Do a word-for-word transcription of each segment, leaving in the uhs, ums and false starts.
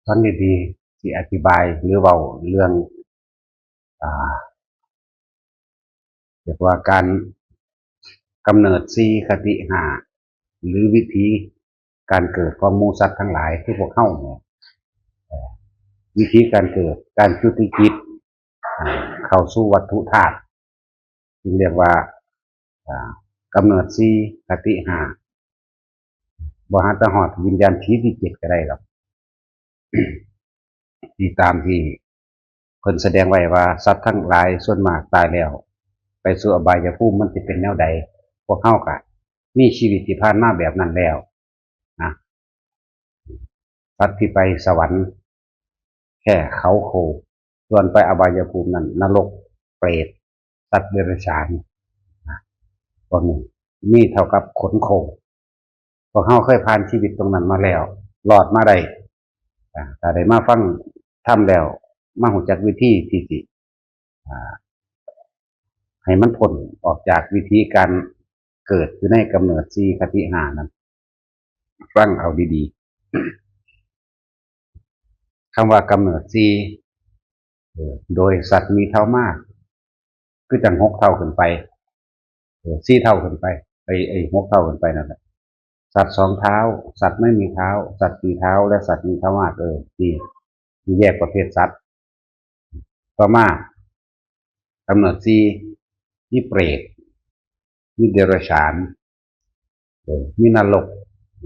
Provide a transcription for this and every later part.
ฟังดีๆ สิอธิบายหรือเว้าเรื่อง อ่า เรียกว่าการกำเนิดสี่ คติห้า หรือวิธีการเกิดของหมู่สัตว์ทั้งหลายคือพวกเฮาเนี่ย เอ่อ วิธีการเกิด การจุติจิต อ่า เข้าสู่วัตถุธาตุ จึงเรียกว่า อ่า กำเนิดสี่ คติห้า บ่หาแต่ฮอดวิญญาณทีที่เจ็ดก็ได้หรอก ที่ตามที่เพิ่นแสดงไว้ว่าสัตว์ทั้งหลายส่วนมากตายแล้ว ไปสู่อบายภูมิมันสิเป็นแนวใด พวกเฮาก็มีชีวิตที่ผ่านมาแบบนั้นแล้วนะ สัตว์ที่ไปสวรรค์แค่เขาโค ส่วนไปอบายภูมินั้นนรก เปรต สัตว์เดรัจฉานนะ พวกนี้มีเท่ากับขนโค พวกเฮาเคยผ่านชีวิตตรงนั้นมาแล้ว รอดมาได้ อ่า ถ้าได้มาฟังธรรมแล้ว มารู้จักวิธีที่สิ อ่า ให้มันพ้นออกจากวิธีการเกิดอยู่ในกำเนิดสี่ คติห้านั้น ฟังเอาดีๆ คำว่ากำเนิดสี่ เออ โดยสัตว์มีเท้ามาก คือจั่งหกเท้าขึ้นไป เออ สี่เท้าขึ้นไป ไอ้ ไอ้หกเท้าขึ้นไปนั่นแหละ สัตว์สองเท้า สัตว์ไม่มีเท้า สัตว์สี่เท้า และสัตว์มีเท้ามาก เออ นี่ นี่แยกประเภทสัตว์ ต่อมา กำเนิดสี่ มีเปรต มีเดรัจฉาน เออ มีนรก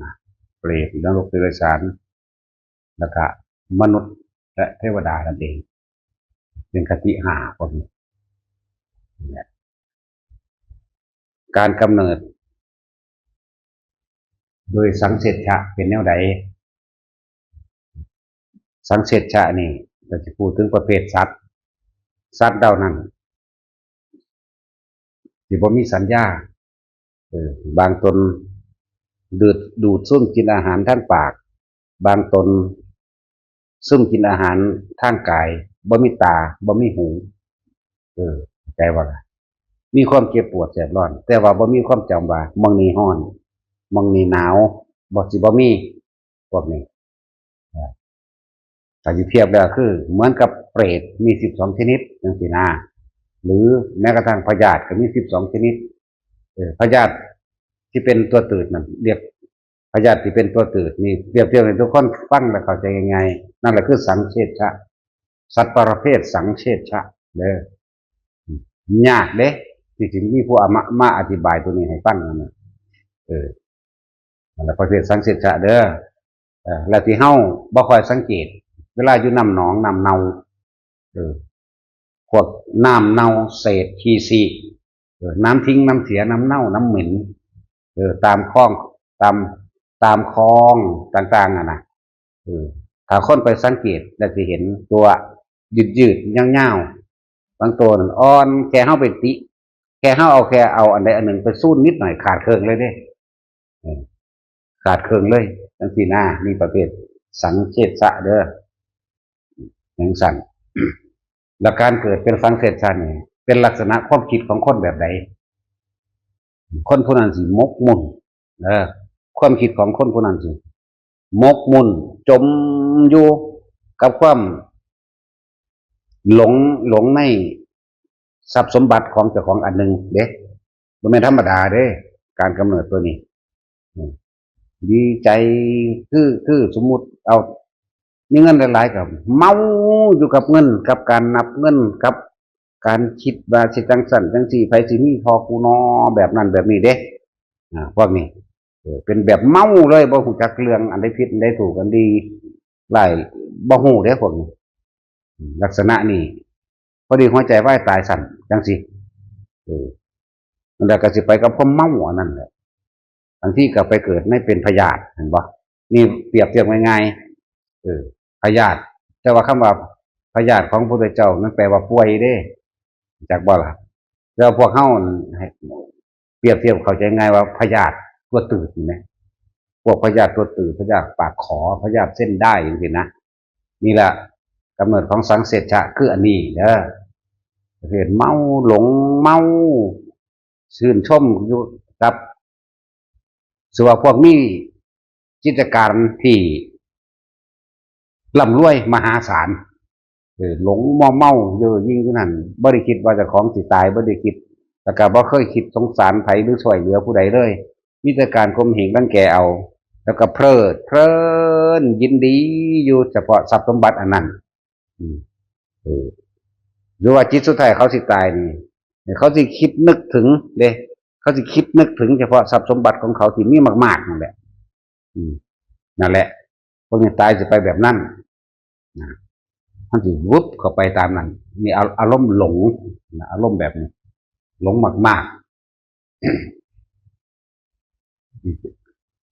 นะ เปรต นรก เดรัจฉาน แล้วก็มนุษย์และเทวดานั่นเอง เป็นคติห้าพวกนี้เนี่ย การกำเนิด โดยสังเสชชะเป็นแนวใด สังเสชชะนี่ก็จะพูดถึงประเภทสัตว์ สัตว์เหล่านั้น ที่บ่มีสัญญา เออ บางตนดูด ดูดซึมกินอาหารทางปาก บางตนซึมกินอาหารทางกาย บ่มีตา บ่มีหู เออ เข้าใจบ่ล่ะ มีความเจ็บปวดแสบร้อน แต่ว่าบ่มีความจำว่าหม่องนี้ร้อน หม่องนี้หนาว บ่ สิบ่มี พวกนี้ อ่า ถ้าสิเทียบแล้วคือเหมือนกับเปรตมีสิบสองชนิดจังซี้นะ หรือแม้กระทั่งพยาธิก็มีสิบสองชนิด เออ พยาธิที่เป็นตัวตืดนั่นเรียก พยาธิที่เป็นตัวตืดนี่เปรียบเทียบให้ทุกคนฟังและเข้าใจง่ายๆ นั่นแหละคือสังเสชชะ สัตว์ประเภทสังเสชชะเด้อ ยากเด้ ที่สิมีผู้เอามา มาอธิบายตัวนี้ให้ฟังนั่นน่ะ เออ นั่นแหละประเภทสังเสชชะเด้อ เออ แล้วที่เฮาบ่ค่อยสังเกต เวลาอยู่น้ำหนองน้ำเน่า เออ พวกน้ำเน่าเศษขี้ฉี่ เออ น้ำทิ้งน้ำเสียน้ำเน่าน้ำเหม็น เออ ตามคลอง ตาม ตามคลองต่างๆ อะนะ เออ ถ้าคนไปสังเกตแล้วสิเห็นตัวยืดๆ ยาวๆ บางตัวนั่นอ่อน แค่เฮาไปติ แค่เฮาเอา แค่เอาอันใดอันหนึ่งไปซูนนิดหน่อยขาดเคิ่งเลยเด้ เออ ขาดเคิ่งเลย จังซี้นะ มีประเภทสังเสชชะเด้อ จังซั่น แล้วการเกิดเป็นสังเสชชะนี่ เป็นลักษณะความคิดของคนแบบใด คนผู้นั้นสิหมกมุ่น เออ ความคิดของคนผู้นั้นสิหมกมุ่น จมอยู่กับความหลง หลงในทรัพย์สมบัติของเจ้าของอันหนึ่งเด้ บ่แม่นธรรมดาเด้ การกำเนิดตัวนี้ อืม ดีใจ คือ คือสมมุติเอา มีเงินหลายๆ ก็เมาอยู่กับเงิน กับการนับเงิน กับการคิดว่าสิจังซั่นจังซี่ ไผสิมีพ่อกูนอ แบบนั้นแบบนี้เด้ อ่า พวกนี้ เออ เป็นแบบเมาเลย บ่ฮู้จักเรื่องอันใดผิดอันใดถูก อันดีร้าย บ่ฮู้เด้พวกนี้ อืม ลักษณะนี้ พอดีหัวใจวายตายซ้ำจังซี่ เออ นั่นแหละก็สิไปกับความเมาอันนั้นแหละ บางทีก็ไปเกิดในเป็นพยาธิ เห็นบ่ นี่เปรียบเทียบง่ายๆ เออ พยาธิ แต่ว่าคำว่าพยาธิของพระพุทธเจ้ามันแปลว่าป่วยเด้ จักบ่ล่ะ แล้วพวกเฮาให้เปรียบเทียบเข้าใจง่ายว่าพยาธิตัวตืดนี่นะ พวกพยาธิตัวตืด พยาธิปากขอ พยาธิเส้นด้ายจังซี้นะ นี่แหละกำเนิดของสังเสชชะคืออันนี้เด้อ ประเภทเมาหลงเมา ชื่นชมอยู่กับ สิว่าพวกมีจิตการที่ ร่ำรวยมหาศาล เออ หลงมัวเมาเย่อหยิ่งอยู่นั่น บ่ได้คิดว่าเจ้าของสิตาย บ่ได้คิด แล้วก็บ่เคยคิดสงสารไผหรือช่วยเหลือผู้ใดเลย มีแต่การข่มเหงรังแกเอา แล้วก็เพลิดเพลินยินดีอยู่เฉพาะทรัพย์สมบัติอันนั้น อืม เออ หรือว่าจิตสุดท้ายเขาสิตายนี่ เขาสิคิดนึกถึงเด้ เขาสิคิดนึกถึงเฉพาะทรัพย์สมบัติของเขาที่มีมากๆนั่นแหละ อืม นั่นแหละ พวกนี้ตายสิไปแบบนั้นนะ มันสิวุบเข้าไปตามนั้น นี่อา- อารมณ์หลงนะ อารมณ์แบบนี้ หลงมากๆ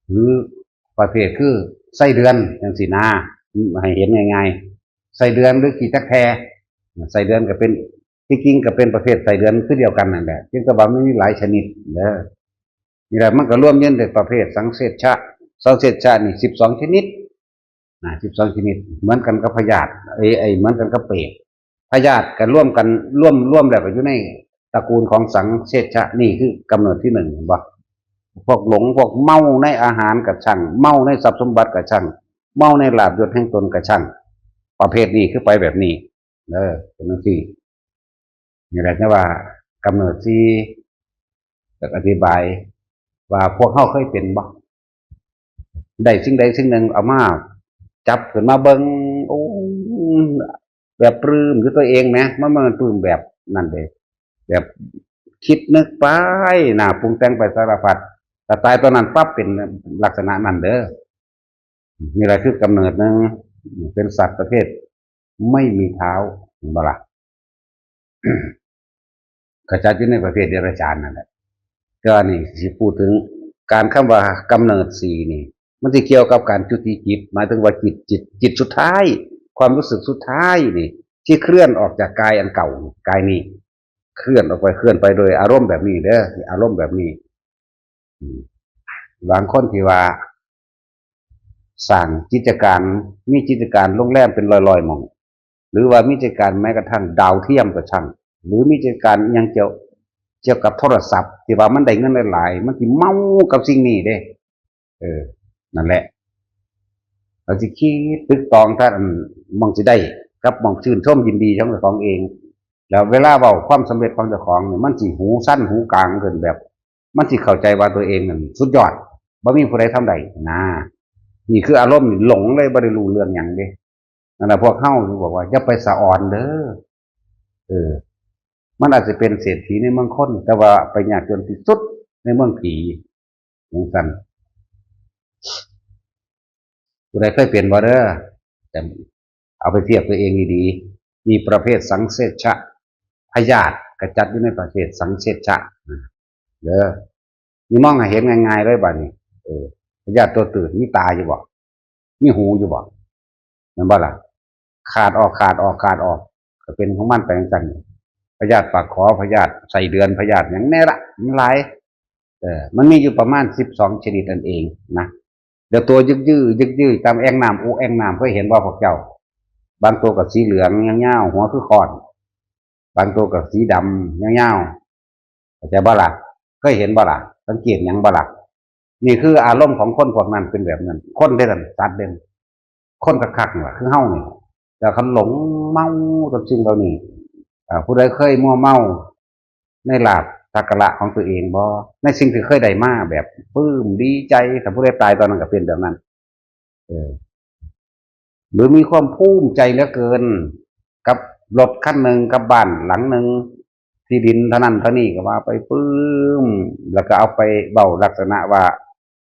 หรือประเภทคือไส้เดือนจังซี้นะ ให้เห็นง่ายๆ ไส้เดือนหรือขี้จักแค ไส้เดือนก็เป็น ที่จริงก็เป็นประเภทไส้เดือนคือเดียวกันนั่นแหละ เพียงแต่ว่ามันมีหลายชนิดเด้อ นี่แหละ มันก็รวมอยู่ในประเภทสังเสชชะ สังเสชชะนี่สิบสองชนิด นะ สิบสองชนิด เหมือนกันกับพยาธิ ไอ้- ไอ้ เหมือนกันกับเปรต พยาธิก็รวมกัน รวม- รวมแล้วก็อยู่ในตระกูลของสังเสชชะ นี่คือกำเนิดที่หนึ่ง เห็นบ่ พวกหลง พวกเมาในอาหารก็ช่าง เมาในทรัพย์สมบัติก็ช่าง เมาในลาภยศแห่งตนก็ช่าง ประเภทนี้คือไปแบบนี้ เออ เป็นจังซี่ นี่แหละ แต่ว่ากำเนิดสี่ อยากอธิบายว่าพวกเฮาเคยเป็นบ่ ได้สิ่งใดสิ่งหนึ่งเอามาจับขึ้นมาเบิ่ง โอ้ แบบปลื้มอยู่ตัวเองแหม มัน มันปลื้มแบบนั่นเด้ แบบคิดนึกไป น่าปรุงแต่งไปสารพัด แต่ตายตอนนั้นปั๊บเป็นลักษณะนั้นเด้อ นี่แหละคือกำเนิดหนึ่ง เป็นสัตว์ประเภทไม่มีเท้า เห็นบ่ล่ะ ก็จัดอยู่ในประเภทเดรัจฉานนั่นแหละ แต่ว่านี่สิพูดถึงการคำว่ากำเนิดสี่นี่ มันสิเกี่ยวกับการจุติจิต หมายถึงว่าจิต- จิต- จิตสุดท้าย ความรู้สึกสุดท้ายนี่ ที่เคลื่อนออกจากกายอันเก่า กายนี้ เคลื่อนออกไป เคลื่อนไปโดยอารมณ์แบบนี้เด้อ อารมณ์แบบนี้ อืม บางคนที่ว่า สร้างกิจการ มีกิจการโรงแรมเป็นร้อยๆหม่อง หรือว่ามีกิจการแม้กระทั่งดาวเทียมก็ช่าง หรือมีกิจการอิหยังเกี่ยว- เกี่ยวกับโทรศัพท์ ที่ว่ามันได้เงินหลายๆ มันสิเมากับสิ่งนี้เด้ เออ นั่นแหละ เราสิคิดตึกตองถ้าอันหม่องสิได้ กับหม่องชื่นชมยินดีของเจ้าของเอง แล้วเวลาเว้าความสำเร็จของเจ้าของนี่ มันสิหูสั้นหูกลางขึ้นแบบ มันสิเข้าใจว่าตัวเองนั่นสุดยอด บ่มีผู้ใดทำได้นะ นี่คืออารมณ์นี่หลงเลย บ่ได้รู้เรื่องหยังเด้ นั่นแหละ พวกเฮาถึงบอกว่าอย่าไปสะออนเด้อ เออ มันอาจจะเป็นเศรษฐีในเมืองคน แต่ว่าไปยากจนที่สุดในเมืองผี จังซั่น ผู้ใดเคยเป็นบ่เด้อ แต่เอาไปเทียบตัวเองดีๆ มีประเภทสังเสชชะ พยาธิก็จัดอยู่ในประเภทสังเสชชะเด้อ นี่มองให้เห็นง่ายๆเลยบัดนี้ เออ พยาธิตัวตืดมีตาอยู่บ่ มีหูอยู่บ่ แม่นบ่ล่ะ ขาดออก ขาดออก ขาดออก ก็เป็นของมันไปจังซั่น พยาธิปากขอ พยาธิไส้เดือน พยาธิหยังแน่ละ มันหลาย เออ มันมีอยู่ประมาณสิบสองชนิดนั่นเองนะ เดี๋ยวตัวยึกยื้อ ยึกยื้อตามแอ่งน้ำ อุแอ่งน้ำ เคยเห็นบ่พวกเจ้า บางตัวก็สีเหลืองยาวๆ หัวคือค้อน บางตัวก็สีดำยาวๆ เข้าใจบ่ล่ะ เคยเห็นบ่ล่ะ สังเกตหยังบ่ล่ะ นี่คืออารมณ์ของคนพวกนั้นเป็นแบบนั้น คนเด้อ สัตว์เด้อ คนคักๆนี่ล่ะ คือเฮานี่ แต่คันหลงเมากับสิ่งเหล่านี้ อ่า ผู้ใดเคยมัวเมาในลาภสักการะของตัวเองบ่ ในสิ่งที่เคยได้มาแบบปลื้มดีใจ ถ้าผู้ใดตายตอนนั้นก็เป็นแบบนั้น เออ หรือมีความภูมิใจเหลือเกิน กับรถคันหนึ่ง กับบ้านหลังหนึ่ง ที่ดินเท่านั้นเท่านี้ก็ว่าไปปลื้ม แล้วก็เอาไปเว้าลักษณะว่า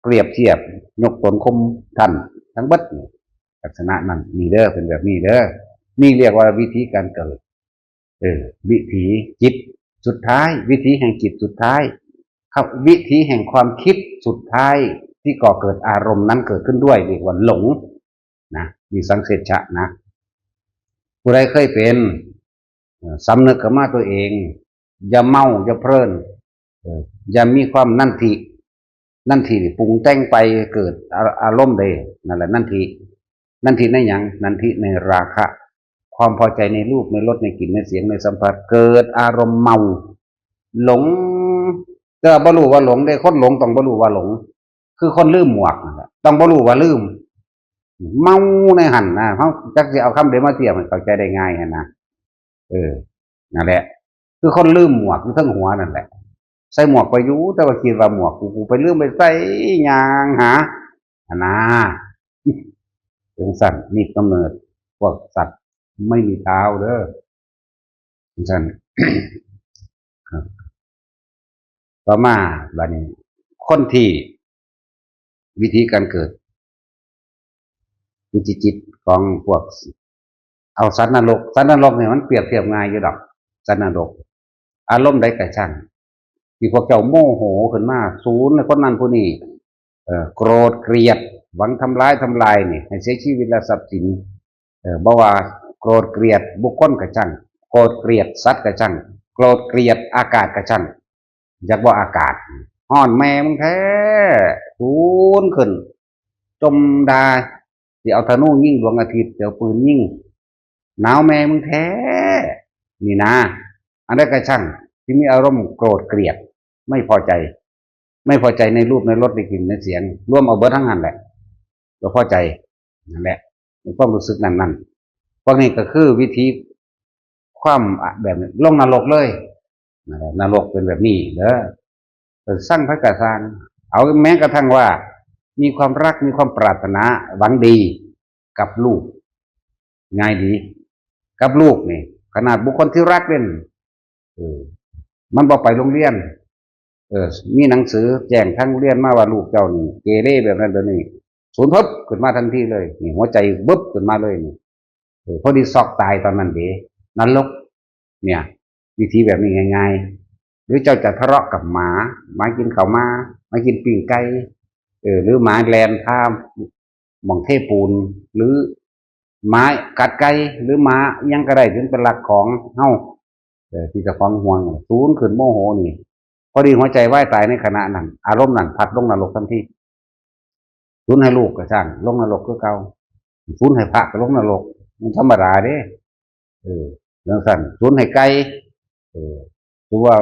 เปรียบเทียบ ยกตนข่มท่านทั้งเบิดนี่ ลักษณะนั้น นี่เด้อ เป็นแบบนี้เด้อ นี่เรียกว่าวิธีการเกิด เออ วิถีจิตสุดท้าย วิถีแห่งจิตสุดท้าย ครับ วิถีแห่งความคิดสุดท้ายที่ก่อเกิดอารมณ์นั้นเกิดขึ้นด้วย เรียกว่าหลงนะ มีสังเสชชะนะ ผู้ใดเคยเป็น เอ่อ สำนึกกับมาตัวเอง อย่าเมา อย่าเพลิน เอ่อ อย่ามีความนันทิ นันทินี่ปรุงแต่งไปเกิดอา- อารมณ์ใด นั่นแหละนันทิ นันทิในหยัง นันทิในราคะ ความพอใจในรูป ในรส ในกลิ่น ในเสียง ในสัมผัส เกิดอารมณ์เมา หลง แต่ว่าบ่รู้ว่าหลงเด้ คนหลงต้องบ่รู้ว่าหลง คือคนลืมหมวกนั่นแหละ ต้องบ่รู้ว่าลืม เมาในหั่นนะ เฮาจักสิเอาคำใดมาเทียบให้เข้าใจได้ง่ายหั่นนะ เออ นั่นแหละ คือคนลืมหมวกอยู่เทิงหัวนั่นแหละ ใส่หมวกไปอยู่ แต่ว่าคิดว่าหมวกกู กูไปลืมไปใส่ ย่างหา หั่นนะ จั่งซั้น นี่กำเนิดพวกสัตว์ไม่มีเท้าเด้อ จั่งซั้น ครับ ต่อมาบัดนี้ คนที่ วิธีการเกิด วิธีจิตของพวก เอาสัตว์นรก สัตว์นรกเนี่ยมันเปรียบเทียบง่ายอยู่ดอก สัตว์นรก อารมณ์ใดก็ช่าง ที่พวกเจ้าโมโหขึ้นมา สูนให้คนนั้นผู้นี้ เอ่อ โกรธเกลียด หวังทำร้ายทำลายนี่ ให้เสียชีวิตและทรัพย์สิน เอ่อ บ่ว่าโกรธเกลียดบุคคลก็ช่าง โกรธเกลียดสัตว์ก็ช่าง โกรธเกลียดอากาศก็ช่าง อยากบ่อากาศ ฮ้อนแม่มึงแท้ สูนขึ้น จมด่า สิเอาธนูยิงดวงอาทิตย์ สิเอาปืนยิง หนาวแม่มึงแท้ นี่นะ อันใดก็ช่าง ที่มีอารมณ์โกรธเกลียด ไม่พอใจ ไม่พอใจในรูปในรสในกลิ่นในเสียง รวมเอาเบิดทั้งนั้นแหละ บ่พอใจ นั่นแหละ ในความรู้สึกนั้นๆ พวกนี้ก็คือวิธีความแบบนี้ ลงนรกเลย นั่นแหละ นรกเป็นแบบนี้เด้อ เออ ซั้งไผก็ซ่าง เอาแม้กระทั่งว่า มีความรัก มีความปรารถนา หวังดีกับลูก ง่ายดี กับลูกนี่ ขนาดบุคคลที่รักเนี่ย เออ มันบ่ไปโรงเรียน เออ มีหนังสือแจ้งทางโรงเรียนมาว่าลูกเจ้านี่เกเรแบบนั้นแบบนี้ สูนเพิบขึ้นมาทันทีเลย นี่ หัวใจบึบขึ้นมาเลยนี่ เออ พอดีช็อกตายตอนนั้นเด้ นรก เนี่ย วิธีแบบนี้ง่ายๆ หรือเจ้าจะทะเลาะกับหมา หมากินข้าวหมา หมากินปิ้งไก่ เออ หรือหมาแล่นผ่านหม่องเทปูน หรือหมากัดไก่ หรือหมาอิหยังก็ได้ที่มันเป็นลักของเฮา เออ ที่เจ้าของห่วง สูนขึ้นโมโหนี่ พอดีหัวใจวายตายในขณะนั้น อารมณ์นั้นพัดลงนรกทันที สูนให้ลูกก็ซ่าง ลงนรกคือเก่า สูนให้พระก็ลงนรก มันธรรมดาเด้ เออ จั่งซั้น สูนให้ไก่ เออ ถือว่า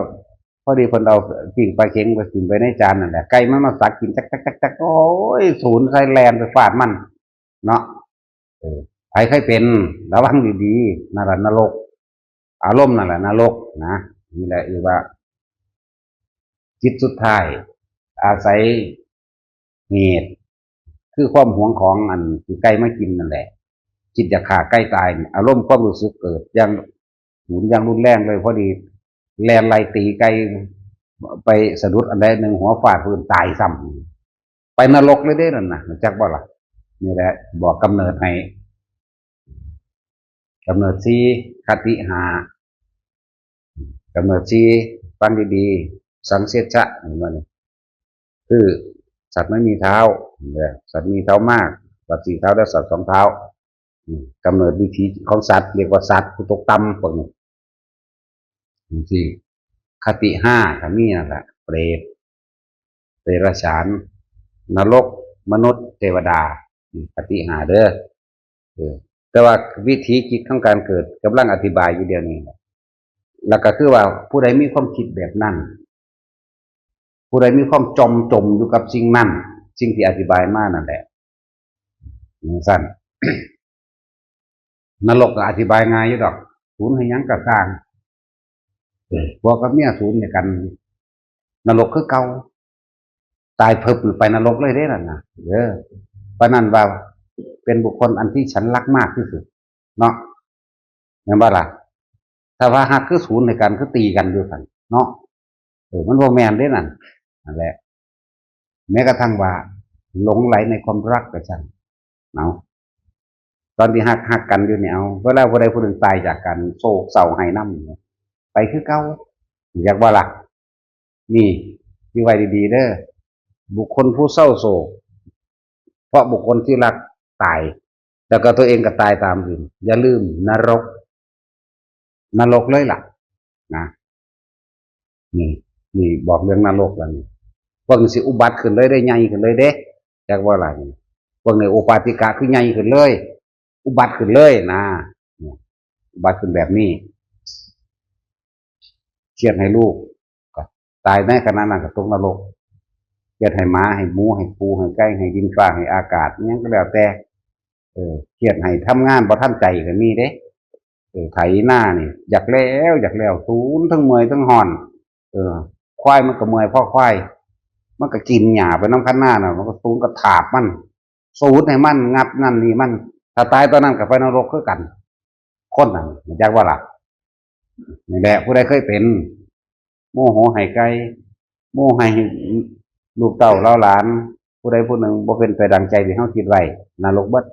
พอดีเพิ่นเอาปิ้งปลาเข็งไปกินไปในจานนั่นแหละ ไก่มันมาสักกินจักจักจักจัก โอ้ย สูนใส่แล่นไปฟาดมัน เนาะ เออ ไผเคยเป็น ระวังดีๆ นั่นแหละนรก อารมณ์นั่นแหละนรกนะ นี่แหละเรียกว่า จิตสุดท้าย อาศัยเหตุ คือความหวงของอันที่ไก่มากินนั่นแหละ จิตอยากฆ่าไก่ตายนี่ อารมณ์ความรู้สึกเกิดอย่างสูนอย่างรุนแรงเลย พอดีแล่นไล่ตีไก่ ไปสะดุดอันใดหนึ่ง หัวฟาดพื้นตายซ้ำ ไปนรกเลยเด้นั่นนะ รู้จักบ่ล่ะ นี่แหละ บอกกำเนิดให้ กำเนิดสี่ คติห้า กำเนิดสี่ ฟังดีๆ สังเสชะ เห็นบ่นี่ คือสัตว์ไม่มีเท้า เห็นบ่ สัตว์มีเท้ามาก สัตว์สี่เท้าและสัตว์สองเท้า อืม กำเนิดวิถีของสัตว์ เรียกว่าสัตว์ผู้ตกต่ำพวกนี้ จั่งซี้ คติห้าก็มีนั่นแหละ เปรต เดรัจฉาน นรก มนุษย์ เทวดา อืม คติห้าเด้อ เออ แต่ว่าวิถีจิตของการเกิดกำลังอธิบายอยู่เดี๋ยวนี้ แล้วก็คือว่าผู้ใดมีความคิดแบบนั้น ผู้ใดมีความจมจมอยู่กับสิ่งนั้น สิ่งที่อธิบายมานั่นแหละ จั่งซั้น นรกก็อธิบายง่ายอยู่ดอก สูนให้หยังก็ซ่าง เออ ผัวกับเมียสูนให้กัน นรกคือเก่า ตายเพิบไปนรกเลยเด้นั่นนะ เออ ปานนั้นว่าเป็นบุคคลอันที่ฉันรักมากที่สุด เนาะ แม่นบ่ล่ะ ถ้าว่าฮักคือสูนให้กัน คือตีกันอยู่ซั่น เนาะ เออ มันบ่แม่นเด้นั่น นั่นแหละ แม้กระทั่งว่าหลงใหลในความรักก็ช่าง เอา ตอนที่ฮัก ฮักกันอยู่นี่ เอา เวลาผู้ใดผู้หนึ่งตายจากกัน โศกเศร้าไห้นำ ไปคือเก่า อยากบ่ล่ะ นี่ ที่ไว้ดีๆ เด้อ บุคคลผู้เศร้าโศก เพราะบุคคลที่รักตาย แล้วก็ตัวเองก็ตายตาม อื่น อย่าลืมนรก นรกเลยล่ะ นะ นี่ นี่บอกเรื่องนรกแล้วนี่ พวกนี้สิอุบัติขึ้นเลยเด้ ใหญ่ขึ้นเลยเด้ จักว่าล่ะนี่ พวกนี้โอปาติกะคือใหญ่ขึ้นเลย อุบัติขึ้นเลยนะ เนี่ย อุบัติขึ้นแบบนี้ เคียดให้ลูก ก็ตายในขณะนั้นก็ตกนรก เคียดให้หมา ให้หมู ให้ปู ให้ไก่ ให้ดินฟ้า ให้อากาศ อิหยังก็แล้วแต่ เออ เครียดให้ทำงานบ่ทันใจก็มีเด้ เออ ไถนานี่ อยากแล้ว อยากแล้ว สูนทั้งเมื่อยทั้งฮ้อน เออ ควายมันก็เมื่อยพอควาย มันก็กินหญ้าไปนำคันนาน่ะ มันก็สูนก็ถาบมัน สูนให้มัน งับนั่นนี่มัน ถ้าตายตอนนั้นก็ไปนรกคือกัน คนนั่น จักว่าล่ะ นี่แหละ ผู้ใดเคยเป็น โมโหให้ไก่ โมโหให้ลูกเต้าเหล่าหลาน ผู้ใดผู้หนึ่งบ่เป็นไปดังใจที่เฮาคิดไว้ นรกเบิด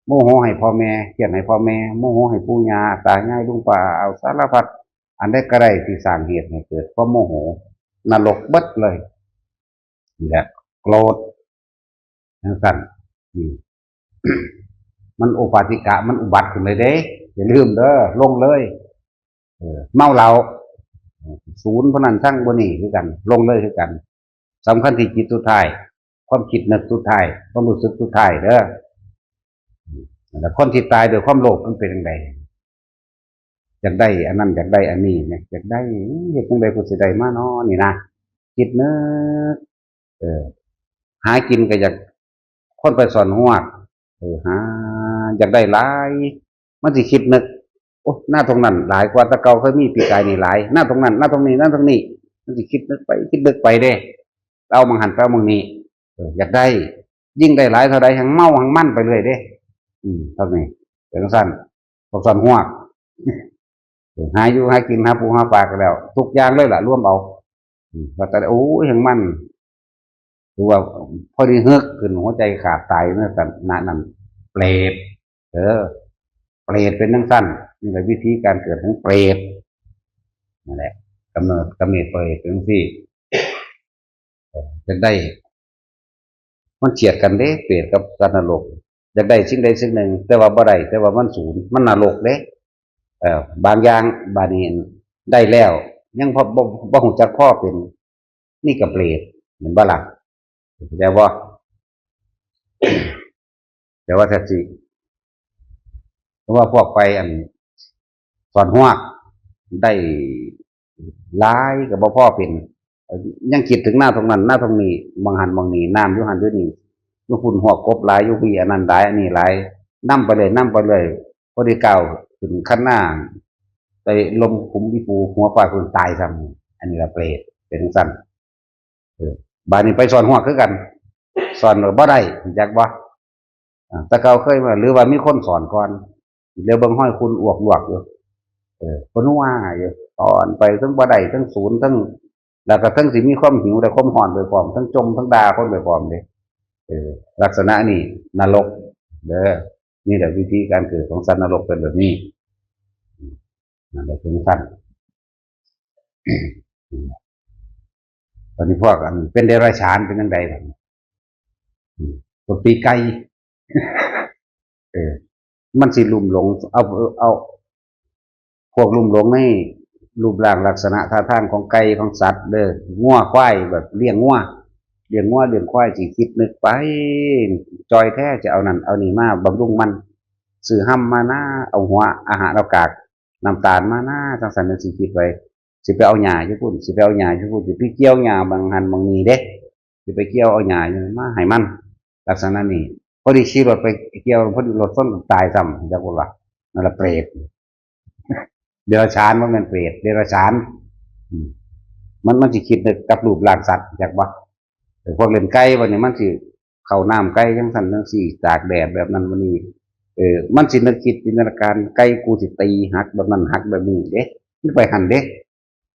โมโหให้พ่อแม่ เครียดให้พ่อแม่ โมโหให้ปู่ย่าตายายลุงป้าอา สารพัด อันใดก็ได้ที่สร้างเหตุให้เกิดความโมโห นรกเบิดเลย นี่แหละ โกรธ จังซั่น อืม มันโอปาติกะ มันอุบัติขึ้นเลยเด้ อย่าลืมเด้อ ลงเลย เออ เมาเหล้า เออ สูนพนันทั้งบ่นี่คือกัน ลงเลยคือกัน สำคัญที่จิตสุดท้าย ความคิดนึกสุดท้าย ความรู้สึกสุดท้ายเด้อ แล้วคนที่ตายด้วยความโลภมันเป็นจั่งใด อยากได้อันนั้น อยากได้อันนี้เนี่ย อยากได้ เฮ็ดจั่งใดกูสิได้มาน้อนี่นะ คิดนึก เออ หากินก็อยาก คนไปซ่อนฮวก เออ หา อยากได้หลาย มันสิคิดนึก โอ้ หน้าตรงนั้นหลายกว่าแต่เก่าเคยมีปีกายนี่หลาย หน้าตรงนั้น หน้าตรงนี้ หน้าตรงนี้ มันสิคิดนึกไป คิดนึกไปเด้ เอาหม่องหั่นไปเอาหม่องนี้ เออ อยากได้ ยิ่งได้หลายเท่าใด แฮ่งเมาแฮ่งมันไปเรื่อยเด้ อืม เท่านี้ เป็นจั่งซั่น พวกซ่อนฮวก เออ หาอยู่หากิน หาปูหาปลาก็แล้ว ทุกอย่างเลยล่ะ รวมเอา อืม ว่าแต่ โอ้ย แฮ่งมัน คือว่าพอดีเฮือกขึ้น หัวใจขาดตายในขณะนั้น เปรต เออ เปรตเป็นจั่งซั่น นี่แหละวิธีการเกิดของเปรต นั่นแหละ กำเนิด กำเนิดเปรตเป็นจั่งซี้ เออ จั่งใด มันเฉียดกันเด้ เปรตกับสัตว์นรก อยากได้สิ่งใดสิ่งหนึ่ง แต่ว่าบ่ได้ แต่ว่ามันสูน มันนรกเด้ เอ่อ บางอย่าง บาดนี้ได้แล้ว ยังพอบ่ บ่ฮู้จักพอเป็น นี่ก็เปรต แม่นบ่ล่ะ เข้าใจบ่ แต่ว่าถ้าสิ เพราะว่าพวกไปอันซ่อนฮวก ได้หลายก็บ่พอเป็น ยังคิดถึงหน้าตรงนั้น หน้าตรงนี้ หม่องหั่นหม่องนี้ น้ำอยู่หั่นอยู่นี่ อยู่พุ้นฮวกกบหลาย อยู่พี้อันนั้นหลาย อันนี้หลาย นำไปเลย นำไปเลย พอดีก้าวขึ้นคันนา ไปลมขุมอีปู หัวฟาดพื้นตายซ้ำ อันนี้ละเปรต เป็นจั่งซั่น เออ บาดนี้ไปซ่อนฮวกคือกัน ซ่อนก็บ่ได้ จักบ่ อ่า แต่เก่าเคยมา หรือว่ามีคนซ่อนก่อน เดี๋ยวเบิ่งห้อยคุณอวกลวกอยู่ เออ คนว่าอยู่ ซ่อนไปทั้งบ่ได้ ทั้งสูน ทั้ง แล้วก็ทั้งสิมีความหิวและความฮ้อนไปพร้อม ทั้งจ่ม ทั้งด่าคนไปพร้อมเด้ เออ ลักษณะนี้นรกเด้อ นี่แหละวิธีการเกิดของสัตว์นรกเป็นแบบนี้ นั่นแหละคือท่าน ตอนนี้พวกอันเป็นเดรัจฉานเป็นจั่งใดล่ะ อืม ตัวปีไก่ เออ มันสิลุ่มหลง เอา เอา พวกลุ่มหลงในรูปร่างลักษณะท่าทางของไก่ของสัตว์เด้อ งัวควาย แบบเลี้ยงงัว เลี้ยงงัวเลี้ยงควายสิคิดนึกไป จ่อยแท้จะเอานั่นเอานี่มาบำรุงมัน ซื้อฮำมานา เอาหัวอาหารเอากากน้ำตาลมานา จั่งซั่นจั่งซี้คิดไว้ สิไปเอาหญ้าอยู่พุ้น สิไปเอาหญ้าอยู่พุ้น สิไปเกี่ยวหญ้าหม่องหั่นหม่องนี้เด้ สิไปเกี่ยวเอาหญ้าอยู่มาให้มัน ลักษณะนี้ พอดีขี่รถไปเกี่ยว พอดีรถชนตายซ้ำ จักว่า นั่นละเปรต เดรัจฉานบ่แม่นเปรต เดรัจฉาน อืม มัน มันสิคิดนึกกับรูปร่างสัตว์ จักบ่ เออ พวกเล่นไก่บัดนี้มันสิเข้าน้ำไก่จั่งซั่นจั่งซี้ ตากแดดแบบนั้นบัดนี้ เออ มันสินึกคิดจินตนาการ ไก่กูสิตีหักแบบนั้นหักแบบนี้เด้ มันไปหั่นเด้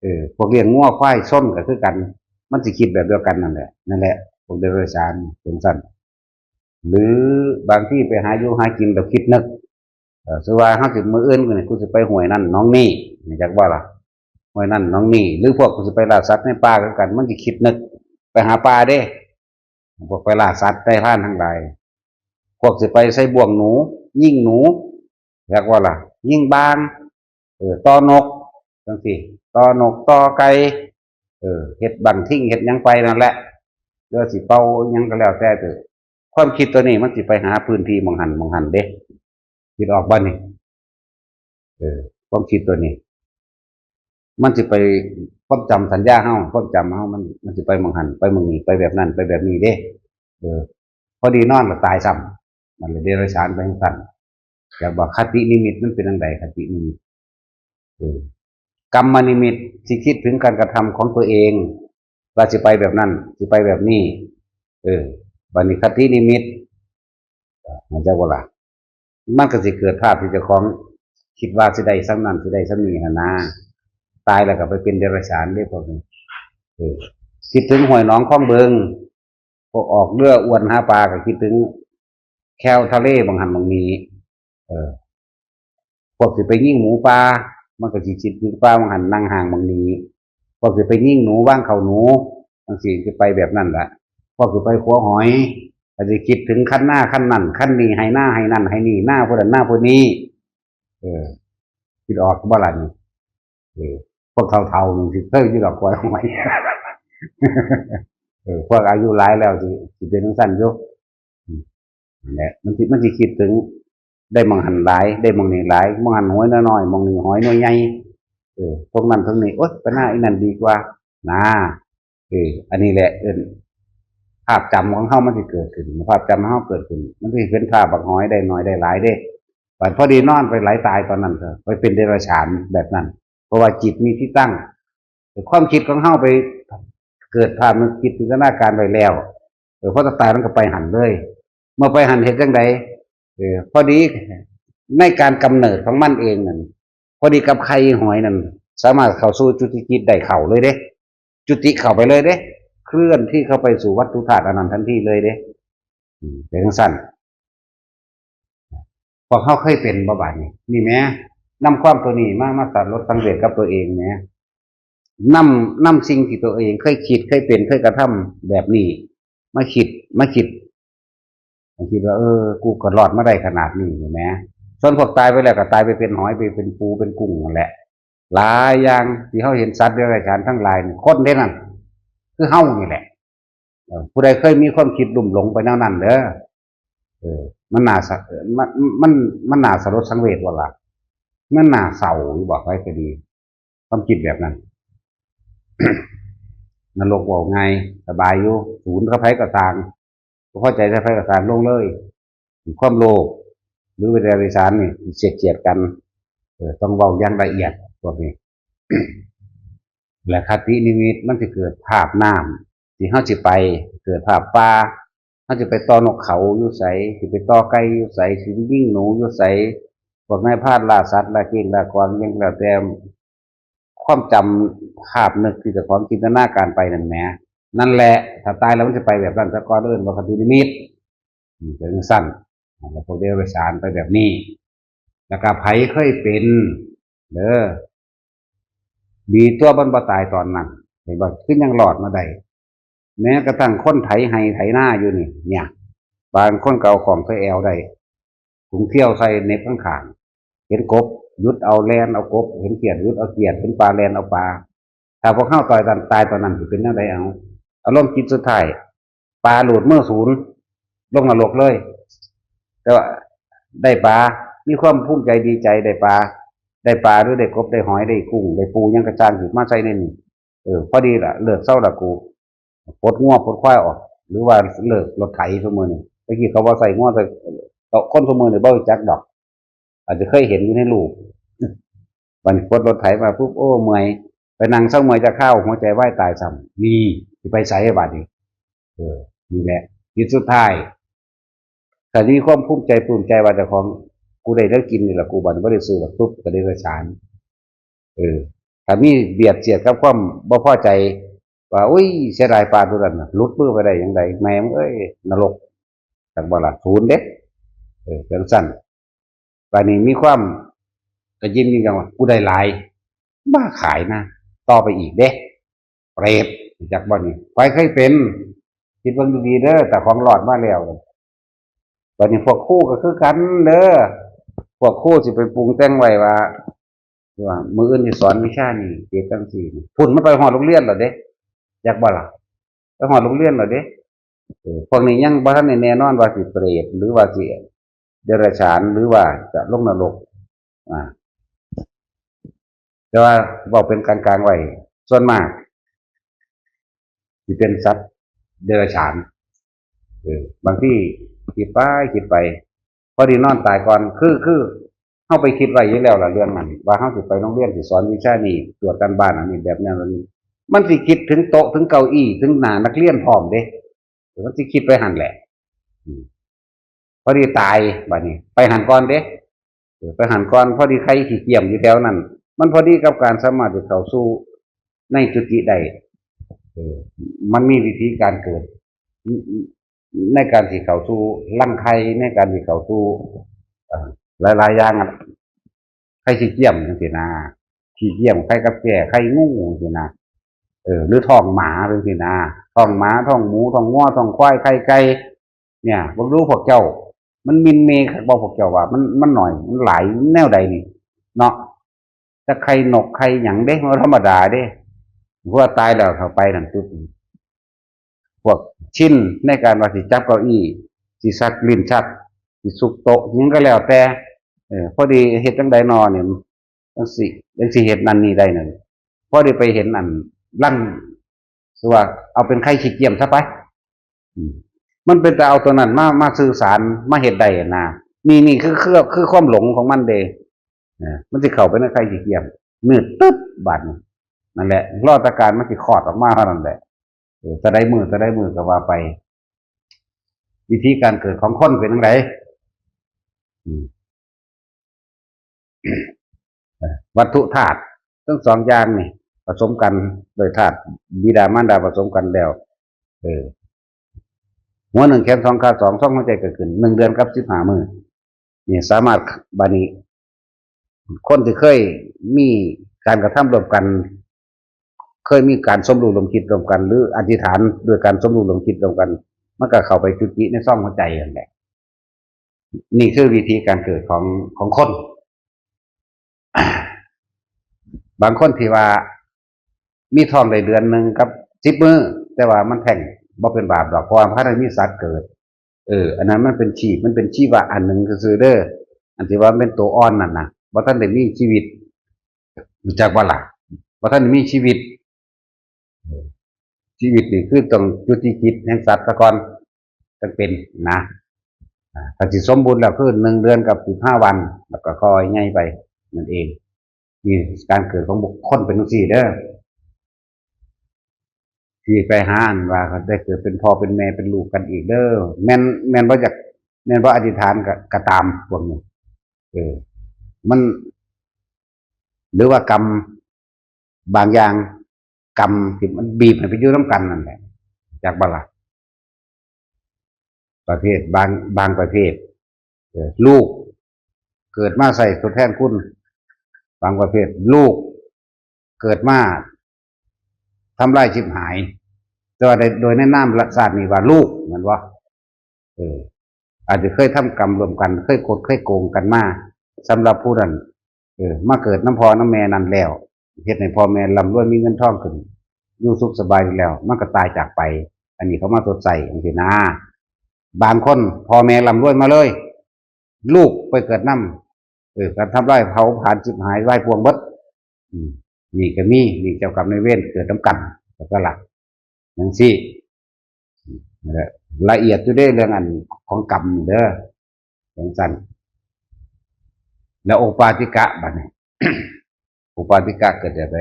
เออ พวกเลี้ยงงัวควายชนก็คือกัน มันสิคิดแบบเดียวกันนั่นแหละ นั่นแหละ พวกเดรัจฉานเป็นซั่น หรือบางทีไปหาอยู่หากินแล้วคิดนึก เออ สมมุติว่าเฮาสิมื้ออื่นนี่ กูสิไปห้วยนั่นหนองนี่ นี่จักว่าล่ะ ห้วยนั่นหนองนี่ หรือพวกกูสิไปล่าสัตว์ในป่าคือกัน มันสิคิดนึก ไปหาปลาเด้ พวกไปล่าสัตว์ได้พรานทั้งหลาย พวกสิไปใส่บ่วงหนู ยิงหนู จักว่าล่ะ ยิงบาง เออ ต่อนก จั่งซี้ ต่อนก ต่อไก่ เออ เฮ็ดบั้งทิ่ง เฮ็ดหยังไปนั่นแหละ หรือสิเป่าหยังก็แล้วแต่เถอะ ความคิดตัวนี้มันสิไปหาพื้นที่หม่องหั่นหม่องหั่นเด้ คิดออกบ่นี่ เออ ความคิดตัวนี้ มันสิไป ความจำสัญญาเฮา ความจำเฮามัน มันสิไปหม่องหั่น ไปหม่องนี้ ไปแบบนั้น ไปแบบนี้เด้ เออ พอดีนอนแล้วตายซ้ำ นั่นแหละเดรัจฉานไปจั่งซั่น อยากบอกคตินิมิตมันเป็นจั่งใด คตินิมิต เออ กรรมนิมิตที่คิดถึงการกระทำของตัวเอง ว่าสิไปแบบนั้น สิไปแบบนี้ เออ บัดนี้คตินิมิต มันจะบ่ล่ะ มันก็สิเกิดภาพที่เจ้าของคิดว่าสิได้ส่ำนั้นสิได้ส่ำนี้หั่นนะ ตายแล้วก็ไปเป็นเดรัจฉานเด้พวกนี้ เออ คิดถึงห้วยหนองคลองเบิ่ง พวกออกเรืออวนหาปลาก็คิดถึงแคทะเลบางหั่นบางนี้ เออ พวกสิไปยิงหมูป่า มันก็สิคิดถึงป่าบางหั่นนั่งห่างบางนี้ พวกสิไปยิงหนูวางเขาหนู จั่งซี้สิไปแบบนั้นล่ะ พวกสิไปขัวหอย ก็สิคิดถึงคันนาคันนั้นคันนี้ ไฮ่นาไฮ่นั่นไฮ่นี่ นาผู้นั้นนาผู้นี้ เออ คิดออกบ่ล่ะนี่ เออ พวกเฒ่าๆนี่สิเคยอยู่ดอกขัวหอย เออ พวกอายุหลายแล้วสิ สิเป็นจั่งซั่นอยู่ อืม นั่นแหละ มันสิ มันสิคิดถึง ได้หม่องหั่นหลาย ได้หม่องนี้หลาย หม่องหั่นหอยน้อยๆ หม่องนี้หอยหน่วยใหญ่ เออ พวกนั้นพวกนี้ โอ๊ย ไปหน้าอีนั่นดีกว่า นะ เออ อันนี้แหละ เอิ้น ภาพจำของเฮามันสิเกิดขึ้น ภาพจำของเฮาเกิดขึ้น มันสิเป็นภาพบักหอยได้น้อยได้หลายเด้ บัดพอดีนอนไปไหลตายตอนนั้นเถอะ ไปเป็นเดรัจฉานแบบนั้น เพราะว่าจิตมีที่ตั้ง แต่ความคิดของเฮาไปเกิดภาพนึกคิดจินตนาการไว้แล้ว เออ พอตายมันก็ไปหั่นเลย เมื่อไปหั่นเฮ็ดจั่งใด เออ พอดีในการกำเนิดของมันเองนั่น พอดีกับไข่หอยนั่น สามารถเข้าสู่จุติจิตได้เข้าเลยเด้ จุติเข้าไปเลยเด้ เคลื่อนที่เข้าไปสู่วัตถุธาตุอันนั้นทันทีเลยเด้ อืม เป็นจั่งซั่น พวกเฮาเคยเป็นบ่บาดนี้ นี่แหม นำความตัวนี้มา มาสลดสังเวชกับตัวเองแหม นำ นำสิ่งที่ตัวเองเคยคิด เคยเป็น เคยกระทำแบบนี้ มาคิด มาคิด คิดว่า เออ กูก็รอดมาได้ขนาดนี้นี่แหม ส่วนพวกตายไปแล้วก็ตายไปเป็นหอย ไปเป็นปู เป็นกุ้งนั่นแหละ หลายอย่างที่เฮาเห็นสัตว์เดรัจฉานทั้งหลายนี่ คนเด้นั่น คือเฮานี่แหละ เออ ผู้ใดเคยมีความคิดลุ่มหลงไปแนวนั้นเด้อ เออ มันน่าสะ เออ มัน มัน มันน่าสลดสังเวชบ่ล่ะ มันน่าเศร้าอยู่บ่ ใครก็ดี ความคิดแบบนั้น นรกเว้าง่าย สบายอยู่ สูนกับไผก็ซ่าง บ่พอใจกับไผก็ซ่าง ลงเลย ความโลภ หรือว่าเดรัจฉานนี่ เสียดเสียดกัน เออ ต้องเว้าอย่างละเอียด พวกนี้ และคตินิมิตมันสิเกิดภาพน้ำที่เฮาสิไป เกิดภาพป่า เฮาสิไปต่อนกเขาอยู่ไส สิไปต่อไก่อยู่ไส สิไปยิงหนูอยู่ไส พวกนายพรานล่าสัตว์ล่าเก้งล่ากวางหยังแล้วแต่ ความจำภาพนึกที่เจ้าของจินตนาการไปนั่นแหม นั่นแหละ ถ้าตายแล้วมันสิไปแบบนั้นซะก่อน เอิ้นว่าคตินิมิต อืม เป็นจั่งซั่น แล้วพวกเดรัจฉานไปแบบนี้ แล้วก็ไผเคยเป็น เด้อ ดีตัวมันบ่ตายตอนนั้น เห็นบ่ คือยังรอดมาได้ แม้กระทั่งคนไถไฮ่ไถนาอยู่นี่ เนี่ย บางคนก็เอาของใส่แอวได้ ถุงเที่ยวใส่เหน็บข้างๆ เห็นกบ หยุดเอาแล่นเอากบ เห็นเขียด หยุดเอาเขียด เห็นปลาแล่นเอาปลา ถ้าพวกเฮาตายตอน ตายตอนนั้นสิเป็นแนวใดเอา อารมณ์จิตสุดท้าย ปลาหลุดมือสูน ลงนรกเลย แต่ว่าได้ปลา มีความภูมิใจดีใจได้ปลา ได้ปลาหรือได้กบ ได้หอย ได้กุ้ง ได้ปู หยังกะซ่าง สิมาใส่ในนี่ เออ พอดีล่ะ เลิกเซาละกู ปลดงัวปลดควายออก หรือว่าเลิกรถไถซุมื้อนี้ แต่กี้เขาบ่ใส่งัวใส่ คนซุมื้อนี้บ่รู้จักดอก อาจจะเคยเห็นอยู่ในรูป บัดนี้ปลดรถไถมาปุ๊บ โอ้ เมื่อย ไปนั่งเซาเมื่อยจักคราว หัวใจวายตายซ้ำ นี่ สิไปไสบาดนี้ เออ นี่แหละ จิตสุดท้าย ถ้ามีความภูมิใจปลื้มใจว่าเจ้าของ กูได้แนวกินนี่ล่ะ กูบัดนี้บ่ได้ซื้อดอก ปุ๊บ ก็เดรัจฉาน เออ ถ้ามีเบียดเสียดกับความบ่พอใจ ว่า อุ้ย เสียดายปลาตัวนั้นน่ะ หลุดมือไปได้จั่งใด แม่มึงเอ้ย นรก จักบ่ล่ะ สูนเด้ เออ จั่งซั่น บาดนี้มีความกระยิมยินยองว่า กูได้หลาย บ่ขายนะ ต่อไปอีกเด้ เปรต จักบ่นี่ ไผเคยเป็น คิดเบิ่งดีๆ เด้อ แต่ของรอดมาแล้ว บัดนี้พวกครูก็คือกันเด้อ พวกครูสิไปปรุงแต่งไว้ว่า ว่ามื้ออื่นสิสอนวิชานี้ เฮ็ดจั่งซี้ พุ้นมันไปฮอดโรงเรียนแล้วเด้ จักบ่ล่ะ ไปฮอดโรงเรียนแล้วเด้ เออ พวกนี้ยังบ่ทันได้แน่นอนว่าสิเปรต หรือว่าสิเดรัจฉาน หรือว่าจะลงนรก อ่า แต่ว่าเว้าเป็นกลางๆ ไว้ ส่วนมาก สิเป็นสัตว์เดรัจฉาน เออ บางทีคิดไปคิดไป พอดีนอนตายก่อน คือ คือเฮาไปคิดไว้อยู่แล้วล่ะเรื่องนั้น ว่าเฮาสิไปโรงเรียนสิสอนวิชานี้ ตรวจการบ้านอันนี้แบบนั้นอันนี้ มันสิคิดถึงโต๊ะถึงเก้าอี้ถึงหน้านักเรียนพร้อมเด้ มันสิคิดไปหั่นแหละ อืม พอดีตาย บัดนี้ ไปหั่นก่อนเด้ เออ ไปหั่นก่อน พอดีไข่ขี้เกียมอยู่แถวนั้น มันพอดีกับการสามารถที่เข้าสู่ในจุติได้ เออ มันมีวิธีการเกิด ในการที่เข้าสู่รังไข่ ในการที่เข้าสู่ เอ่อ หลายๆอย่างอะ ไข่ขี้เกียมจังซี่นะ ขี้เกียม ไข่กับแจ้ ไข่งูจังซี่นะ เออ หรือท้องหมาจังซี่นะ ท้องหมา ท้องหมู ท้องงัว ท้องควาย ไข่ไก่ เนี่ย เบิ่งดูพวกเจ้า มันหมิ่นเหม่คักบ่พวกเจ้าว่า มัน มันน้อย มันหลายแนวใดนี่ เนาะ แต่ไข่นกไข่หยังเด้ มันธรรมดาเด้ เพราะว่าตายแล้วเข้าไปนั่นปุ๊บ พวกชินในการว่าสิจับเก้าอี้ สิสักลิ้นชัก สิสุกโต๊ะ หยังก็แล้วแต่ เออ พอดีเฮ็ดจั่งใดน้อนี่ จั่งสิ จั่งสิเฮ็ดนั่นนี่ได้นั่น พอดีไปเห็นอันรัง คือว่าเอาเป็นไข่ขี้เกียมซะไป อืม มันเป็นแต่เอาตัวนั้นมา มาสื่อสาร มาเฮ็ดได้นะ นี่ นี่คือ คือ คือความหลงของมันเด้ เออ มันสิเข้าไปในไข่ขี้เกียม มืดตึ๊บบาดนี้ นั่นแหละ รอแต่การมันสิคลอดออกมาเท่านั้นแหละ เออ แต่ใดมื้อ แต่ใดมื้อก็ว่าไป วิธีการเกิดของคนเป็นจั่งใด อืม วัตถุธาตุทั้งสองอย่างนี่ ผสมกันโดยธาตุบิดามารดาผสมกันแล้ว เออ หัวหนึ่งแขนสองขาสอง สองหัวใจเกิดขึ้น หนึ่งเดือนกับสิบห้ามื้อ นี่สามารถ บัดนี้ คนที่เคยมีการกระทำร่วมกัน เคยมีการสมรู้ร่วมคิดร่วมกัน หรืออธิษฐานด้วยการสมรู้ร่วมคิดร่วมกัน มันก็เข้าไปจุติในซ่องหัวใจนั่นแหละ นี่คือวิธีการเกิดของ ของคน บางคนที่ว่ามีท้องได้เดือนหนึ่งกับสิบมื้อ แต่ว่ามันแท้งบ่เป็นบาปดอก เพราะว่าบ่ทันได้มีสัตว์เกิด เออ อันนั้นมันเป็นชีพ มันเป็นชีวะอันหนึ่งซื่อๆเด้อ อันที่ว่ามันเป็นตัวอ่อนนั่นน่ะ บ่ทันได้มีชีวิต รู้จักบ่ล่ะ บ่ทันได้มีชีวิต ชีวิตนี่คือต้องจุติจิตแห่งสัตว์ซะก่อน จั่งเป็นนะ อ่า ถ้าสิสมบูรณ์แล้วคือหนึ่งเดือนกับสิบห้าวัน แล้วก็ค่อยใหญ่ไปนั่นเอง นี่การเกิดของบุคคลเป็นจั่งซี้เด้อ ที่ไปหาอันว่าเขาได้เกิดเป็นพ่อเป็นแม่เป็นลูกกันอีกเด้อ แม่น แม่นบ่อยาก แม่นบ่อธิษฐานก็ ก็ตามพวกนี้ เออ มัน หรือว่ากรรมบางอย่าง กรรมที่มันบีบให้ไปอยู่นำกันนั่นแหละ จักบ่ล่ะ ประเภทบาง บางประเภท เออ ลูกเกิดมาใส่ทดแทนคุณ บางประเภท ลูกเกิดมาทำลายชิบหาย แต่ว่าโดย โดยในนามชาตินี้ว่าลูก แม่นบ่ เออ อาจจะเคยทำกรรมร่วมกัน เคยคดเคยโกงกันมา สำหรับผู้นั้น เออ มาเกิดนำพ่อนำแม่นั่นแล้ว เฮ็ดให้พ่อแม่ร่ำรวยมีเงินทองขึ้น อยู่สุขสบายแล้ว มันก็ตายจากไป อันนี้เขามาทดใส่จั่งซี้นะ บางคนพ่อแม่ร่ำรวยมาเลย ลูกไปเกิดนำ เออ การทำลายเผาผลาญชิบหายวายป่วงเบิด อืม นี่ก็มี นี่เจ้ากรรมนายเวรเกิดนำกัน แล้วก็ละ จั่งซี้ นั่นแหละ ละเอียดอยู่เด้เรื่องอันของกรรมนี่เด้อ จั่งซั้น แล้วโอปาติกะบัดนี้ โอปาติกะเกิดจากใด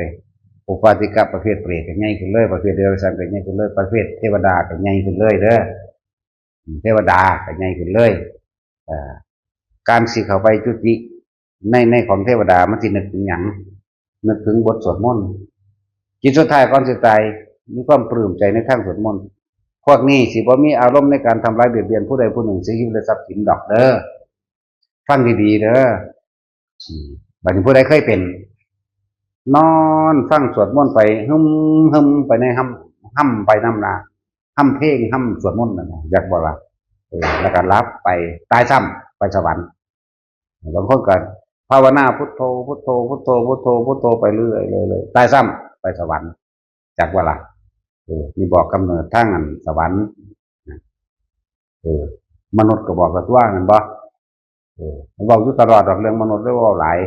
โอปาติกะประเภทเปรตก็ใหญ่ขึ้นเลย ประเภทเดรัจฉานก็ใหญ่ขึ้นเลย ประเภทเทวดาก็ใหญ่ขึ้นเลยเด้อ เทวดาก็ใหญ่ขึ้นเลย เอ่อ การสิเข้าไปจุติใน ในของเทวดามันสินึกถึงหยัง นึกถึงบทสวดมนต์ จิตสุดท้ายก่อนสิตาย มีความปลื้มใจในทางสวดมนต์ พวกนี้สิบ่มีอารมณ์ในการทำร้ายเบียดเบียนผู้ใดผู้หนึ่ง เสียชีวิตและทรัพย์สินดอกเด้อ ฟังดีๆเด้อ อืม บัดนี้ผู้ใดเคยเป็น นอนฟังสวดมนต์ไป หึมหึมไปในหำ หำไปนำหน้า หำเพลง หำสวดมนต์นั่นน่ะ อยากบอกว่า เออ แล้วก็หลับไป ตายซ้ำ ไปสวรรค์ บางคนก็ภาวนาพุทโธ พุทโธ พุทโธ พุทโธ พุทโธไปเรื่อยๆเลย ตายซ้ำ ไปสวรรค์ จักว่าล่ะ เออ นี่บอกกำเนิดทางอันสวรรค์ เออ มนุษย์ก็บอกกระตัวนั่นบ่ เออ เว้าอยู่ตลอดดอกเรื่องมนุษย์ เลยเว้าหลาย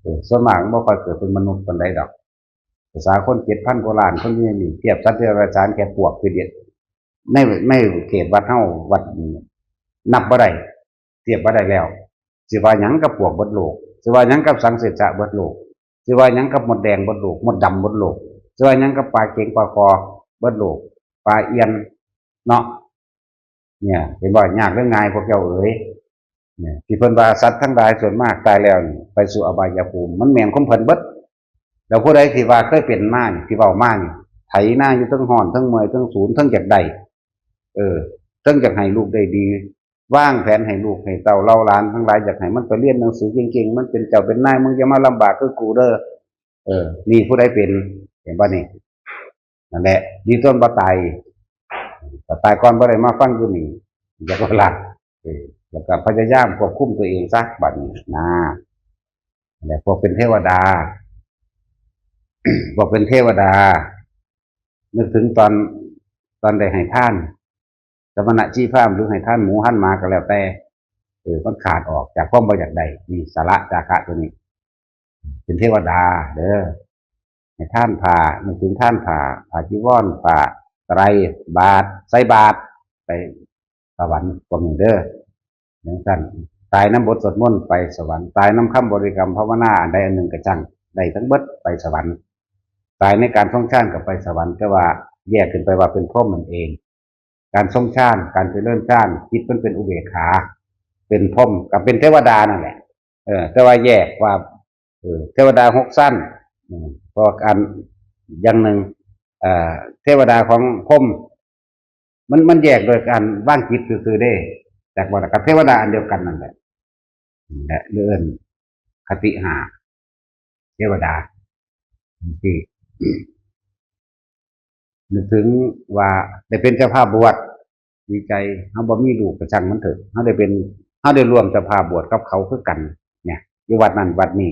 เออ ส่วนมากมันบ่ค่อยเกิดเป็นมนุษย์ปานใดดอก ภาษาคนเจ็ดพันกว่าล้านคนอยู่นี่ เทียบสัตว์เดรัจฉานแค่ปวกคือเดียว ใน ในเขตวัดเฮา วัดนี้นับบ่ได้ เทียบบ่ได้แล้ว สิว่าหยังกับปวกเบิดโลก สิว่าหยังกับสังเสสะเบิดโลก สิว่าหยังกับมดแดงเบิดโลก มดดำเบิดโลก สิว่าหยังกับปลาเข็งปลาคอเบิดโลก ปลาเอียน เนาะ เนี่ย เห็นบ่ ยากหรือง่ายพวกเจ้าเอ๋ย เนี่ย ที่เพิ่นว่าสัตว์ทั้งหลายส่วนมากตายแล้วนี่ไปสู่อบายภูมิ มันแม่นของเพิ่นเบิด แล้วผู้ใดที่ว่าเคยเป็นมานี่ ที่เว้ามานี่ ไถนาอยู่เทิงฮ้อน เทิงเมื่อย เทิงสูน เทิงอยากได้ เออ เทิงอยากให้ลูกได้ดี วางแผนให้ลูกให้เต้าเหล่าหลานทั้งหลาย อยากให้มันไปเรียนหนังสือเก่งๆ มันเป็นเจ้าเป็นนาย มึงอย่ามาลำบากคือกูเด้อ เออ นี่ผู้ใดเป็น เห็นบ่นี่ นั่นแหละ ดีต้นบ่ตาย แต่ตายก่อนบ่ได้มาฟังอยู่นี่ อยากว่าล่ะ เออ แล้วก็พยายามควบคุมตัวเองซะ บัดนี้นะ นั่นแหละ พวกเป็นเทวดา พวกเป็นเทวดา นึกถึงตอน ตอนได้ให้ทาน สมณะชีพราหมณ์ หรือให้ทานหมูทานหมาก็แล้วแต่ เออ มันขาดออกจากความบ่อยากได้ นี่สละจาคะตัวนี้ เป็นเทวดาเด้อ ให้ทานผ้า นึกถึงทานผ้า ผ้าจีวร ผ้าไตร บาตร ใส่บาตร ไปสวรรค์ก็มีเด้อ จั่งซั้น ตายนำบทสวดมนต์ไปสวรรค์ ตายนำคำบริกรรมภาวนาอันใดอันหนึ่งก็ช่าง ได้ทั้งเบิดไปสวรรค์ ตายในการทรงฌานก็ไปสวรรค์ แต่ว่าแยกขึ้นไปว่าเป็นพรหมนั่นเอง การทรงฌาน การเจริญฌาน จิตมันเป็นอุเบกขา เป็นพรหม ก็เป็นเทวดานั่นแหละ เออ แต่ว่าแยกว่า เออ เทวดาหกชั้น อืม เพราะอันอย่างหนึ่ง เอ่อ เทวดาของพรหม มัน มันแยกโดยการวางจิตซื่อๆเด้ แต่ว่ากับเทวดาอันเดียวกันนั่นแหละ และเรื่องคติห้า เทวดา ที่ นึกถึงว่าได้เป็นเจ้าภาพบวช ดีใจ เฮาบ่มีลูกก็ช่างมันเถอะ เฮาได้เป็น เฮาได้ร่วมเจ้าภาพบวชกับเขาคือกัน เนี่ย อยู่วัดนั้นวัดนี้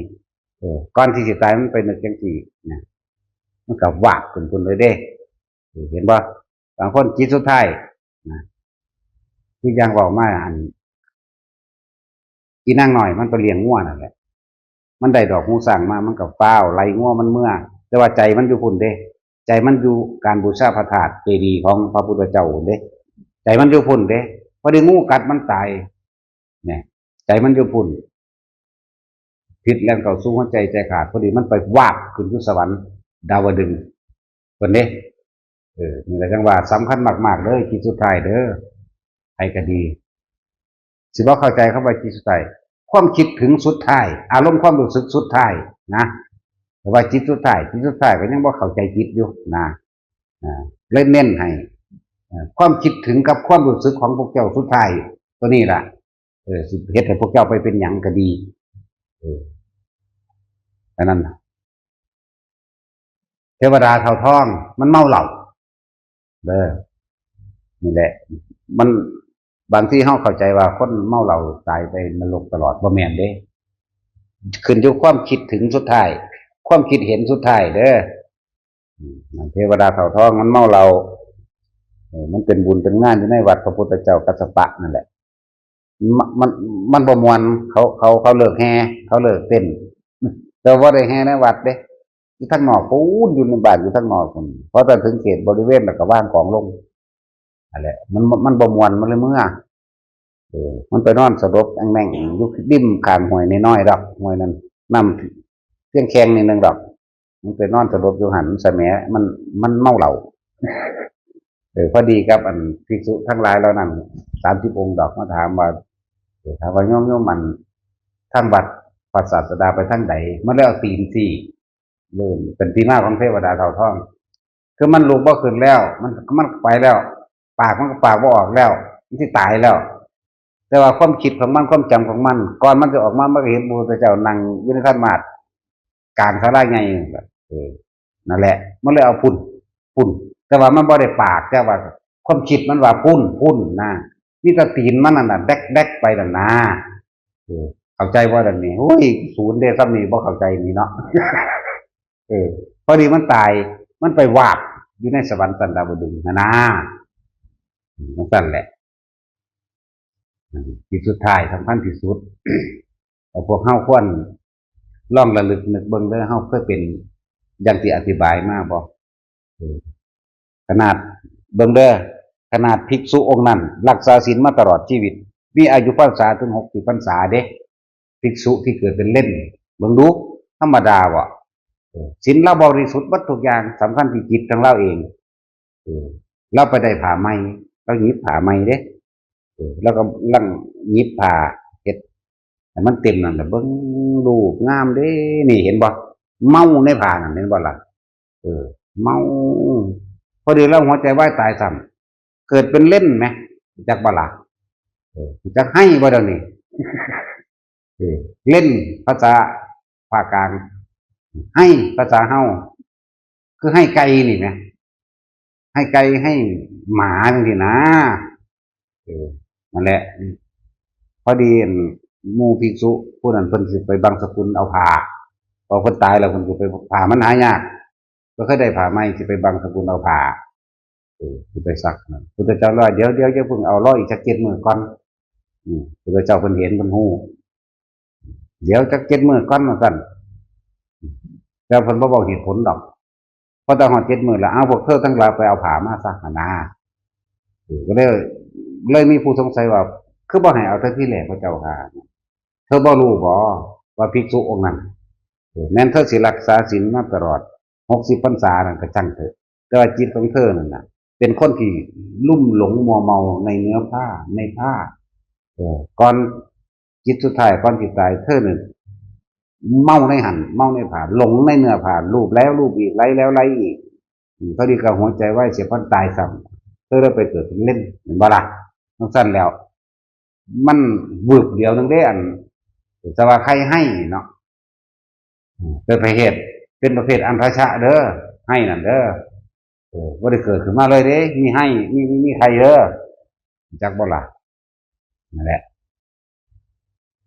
เออ ก่อนที่สิตายมันไปนึกจังซี่ เนี่ย มันก็วาบขึ้นพุ่นเลยเด้ เออ เห็นบ่ บางคนจิตสุดท้าย นะ คืออย่างเว้ามาอัน อีนางน้อยมันไปเลี้ยงงัวนั่นแหละ มันได้ดอกหูช้างมา มันก็ฟ้าวไล่งัวมันเมือ แต่ว่าใจมันอยู่พุ่นเด้ ใจมันอยู่การบูชาพระธาตุเจดีย์ของพระพุทธเจ้าพุ่นเด้ ใจมันอยู่พุ่นเด้ พอดีงูกัดมันตาย เนี่ย ใจมันอยู่พุ่น พิษแล่นเข้าสู่หัวใจ ใจขาด พอดีมันไปวาบขึ้นอยู่สวรรค์ดาวดึงส์เพิ่นเด้ เออ นี่แหละจั่งว่าสำคัญมากๆเลย จิตสุดท้ายเด้อ ไผก็ดี สิบ่เข้าใจคำว่าจิตสุดท้าย ความคิดถึงสุดท้าย อารมณ์ความรู้สึกสุดท้ายนะ แต่ว่าจิตสุดท้าย จิตสุดท้ายก็ยังบ่เข้าใจจิตอยู่นะ อ่า เลยเน้นให้ อ่า ความคิดถึงกับความรู้สึกของพวกเจ้าสุดท้าย ตัวนี้ล่ะ เออ สิเฮ็ดให้พวกเจ้าไปเป็นหยังก็ดี เออ อันนั้นน่ะ เทวดาเต่าทอง มันเมาเหล้า เด้อ นี่แหละ มัน บางทีเฮาเข้าใจว่าคนเมาเหล้าตายไปนรกตลอด บ่แม่นเด้ ขึ้นอยู่ความคิดถึงสุดท้าย ความคิดเห็นสุดท้ายเด้อ อืม เทวดาเต่าทองมันเมาเหล้า เออ มันเป็นบุญเป็นงานอยู่ในวัดพระพุทธเจ้ากัสสปะนั่นแหละ มัน มัน มันบ่ม่วน เขา เขา เขาเลิกแห่ เขาเลิกเต้น แต่ว่าได้แห่ในวัดเด้ อยู่ทางนอกพู้น อยู่ในบ้านอยู่ทางนอกพู้น พอแต่ถึงเขตบริเวณแล้วก็วางของลง นั่นแหละ มัน มันบ่ม่วน มันเลยเมือ เออ มันไปนอนสลบแอ่งแม่งอยู่ริมข้างห้วยน้อยๆดอก ห้วยนั้น น้ำเพียงแค่นิดนึงดอก มันไปนอนสลบอยู่หั่น มันสะแหม มัน มันเมาเหล้า เออ พอดีกับอันภิกษุทั้งหลายเหล่านั้น สามสิบองค์ดอก มาถามว่า เออ ถามว่า โยม โยม มัน ทางวัดพระศาสดาไปทางใด มันเลยเอาตีนซี้ เริ่มเป็นที่มาของเทวดาเต่าทอง คือมันลุกบ่ขึ้นแล้ว มัน มันไปแล้ว ปากมันก็ปากบ่ออกแล้ว มันสิตายแล้ว แต่ว่าความคิดของมัน ความจำของมัน ก่อนมันจะออกมา มันก็เห็นพระพุทธเจ้านั่งอยู่ในขันธมาศ กลางศาลาใหญ่นั่นแหละ เออ นั่นแหละ มันเลยเอาพุ่น พุ่น แต่ว่ามันบ่ได้ปาก แต่ว่าความคิดมันว่าพุ่น พุ่นนะ มีแต่ตีนมันนั่นน่ะ แดกๆไปนั่นนะ เออ เข้าใจบ่ล่ะนี่ โอ้ย ศูนย์เด้ ซ้ำนี่บ่เข้าใจนี่เนาะ เออ พอดีมันตาย มันไปวาบอยู่ในสวรรค์ชั้นดาวดึงส์หั่นนะ อืม จั่งซั้นแหละ อืม จิตสุดท้ายสำคัญที่สุด แล้วพวกเฮาควรลองระลึกนึกเบิ่งเด้อ เฮาเคยเป็นอย่างที่อธิบายมาบ่ เออ ขนาด เบิ่งเด้อ ขนาดภิกษุองค์นั้นรักษาศีลมาตลอดชีวิต มีอายุพรรษาถึงหกสิบพรรษาเด้ ภิกษุที่เกิดเป็นเล่น เบิ่งดู ธรรมดาบ่ เออ ศีลเราบริสุทธิ์หมดทุกอย่าง สำคัญที่จิตของเราเอง เออ เราไปได้ผ้าใหม่ เราหยิบผ้าใหม่เด้ เออ แล้วก็ลังหยิบผ้าเฮ็ดให้มันเต็มนั่นแหละ เบิ่งรูปงามเด้ นี่เห็นบ่ เมาในผ้านั่น เห็นบ่ล่ะ เออ เมา พอดีแล้วหัวใจวายตายซ้ำ เกิดเป็นเล่นไหม จักบ่ล่ะ เออ จักไห้บ่เดี๋ยวนี้ เออ เล่นภาษาภาคกลาง ไห้ภาษาเฮา คือไห้ไก่นี่นะ ไห้ไก่ไห้หมาจังซี่นะ เออ นั่นแหละ พอดีอันหมู่ภิกษุผู้นั้นเพิ่นสิไปบังสกุลเอาผ้า พอเพิ่นตายแล้วเพิ่นสิไป ผ้ามันหายาก บ่เคยได้ผ้าใหม่ สิไปบังสกุลเอาผ้า เออ สิไปซักนั่น พุทธเจ้าว่า เดี๋ยว เดี๋ยว อย่าเพิ่งเอา รออีกจักเจ็ดมื้อก่อน อืม พุทธเจ้าเพิ่นเห็นเพิ่นฮู้ เดี๋ยวจักเจ็ดมื้อก่อน ว่าซั่น แต่เพิ่นบ่บอกเหตุผลดอก พอแต่ฮอดเจ็ดมื้อแล้ว เอาพวกเธอทั้งหลายไปเอาผ้ามาซักหั่นนะ เออ ก็เลย เลยมีผู้สงสัยว่า คือบ่ให้เอาแต่ทีแรกพระเจ้าค่ะ เธอบ่รู้บ่ว่าภิกษุองค์นั้น เออ แม้นเธอสิรักษาศีลมาตลอดหกสิบพรรษานั่นก็ช่างเถอะ แต่ว่าจิตของเธอนั่นน่ะ เป็นคนที่ลุ่มหลงมัวเมาในเนื้อผ้า ในผ้า เออ ก่อน จิตสุดท้ายก่อนสิตาย เธอนั่นเมาในหั่น เมาในผ้า หลงในเนื้อผ้า ลูบแล้วลูบอีก ไล้แล้วไล้อีก อืม พอดีกับหัวใจวายเสียก่อนตายซ้ำ เธอเลยไปเกิดเป็นเล่น เห็นบ่ล่ะ จั่งซั้นแล้ว มันวืบเดียวหนึ่งเด้ อัน แต่ว่าใครให้เนาะ อืม เป็นประเภท เป็นประเภทอันทชะเด้อ ไห้นั่นเด้อ เออ บ่ได้เกิดขึ้นมาเลยเด้ มีไห้ มี มี มีไข่เด้อ จักบ่ล่ะ นั่นแหละ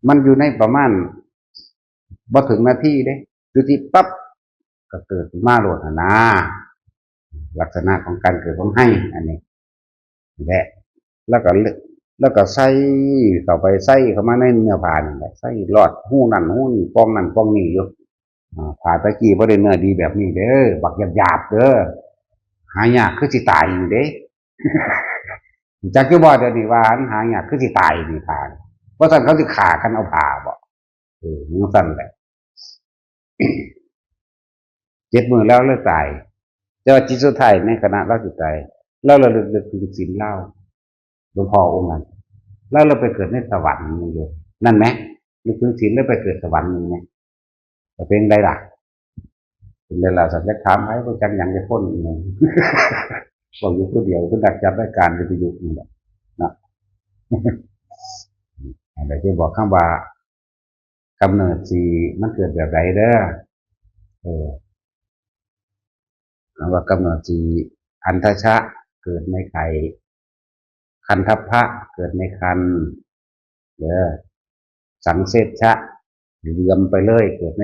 มันอยู่ในประมาณ บ่ถึงนาทีเด้ จุติปั๊บ ก็เกิดขึ้นมาโลดหั่นนะ ลักษณะของการเกิดของไห้ อันนี้ แหละ แล้วก็เล- แล้วก็ใส่เข้าไป ใส่เข้ามาในเนื้อผ้านั่นแหละ ใส่ลอดฮูนั่นฮูนี่ ป่องนั่นป่องนี่อยู่ อ่า ผ้าตะกี้บ่ได้เนื้อดีแบบนี้เด้อ บักหยาบๆเด้อ หายากคือสิตายนี่เด้ จักอยู่บ่เดี๋ยวนี้ว่าหายากคือสิตายนี่ผ้า เพราะฉะนั้นเขาสิฆ่ากันเอาผ้าบ่ เออ จั่งซั้นแหละ เจ็ดมื้อแล้วเลยตาย แต่ว่าจิตสุดท้ายในขณะเราสิตาย เราระลึกนึกถึงศีลเรา หลวงพ่อองค์นั้น แล้วเราไปเกิดในสวรรค์นี่เลย นั่นไหม นึกถึงศีลแล้วไปเกิดสวรรค์นี่ไหม แต่เป็นไงล่ะ เป็นไงล่ะ สัตว์เล็กถามให้ก็จังหยังจะพ้นอีกหนึ่ง บอกอยู่ผู้เดียว คือนักจัดรายการวิทยุนี่แหละนะ อันใดที่บอกคำว่า กำเนิดสี่ มันเกิดแบบใดเด้อ เออ คำว่ากำเนิดสี่ อันทชะ เกิดในไข่ คันทัพพะ เกิดในครรภ์ เด้อ สังเสชะ เหลื่อมไปเลย เกิดใน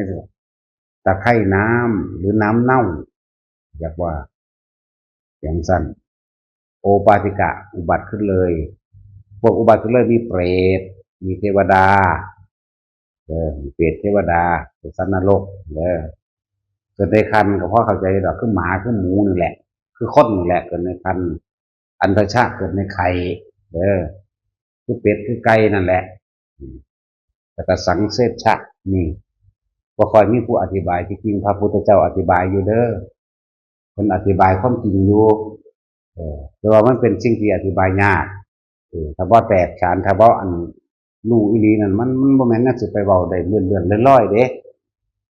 ตะไคร่น้ำ หรือน้ำเน่า เรียกว่า จั่งซั้น โอปาติกะ อุบัติขึ้นเลย พวกอุบัติขึ้นเลยมีเปรต มีเทวดา เออ มีเปรตเทวดา เป็นสัตว์นรก เออ เกิดในครรภ์ก็พอเข้าใจดอก คือหมา คือหมูนี่แหละ คือคนนี่แหละ เกิดในครรภ์ อันทชะ เกิดในไข่ เออ คือเป็ด คือไก่นั่นแหละ อืม แล้วก็สังเสชะ นี่ บ่ค่อยมีผู้อธิบาย ที่จริงพระพุทธเจ้าอธิบายอยู่เด้อ เพิ่นอธิบายความจริงอยู่ เออ แต่ว่ามันเป็นสิ่งที่อธิบายยาก เออ ถ้าบ่แตกฉาน ถ้าบ่อันรู้อีหลีนั่น มัน มันบ่แม่นแนวสิไปเว้าได้เลื่อนๆลอยๆเด้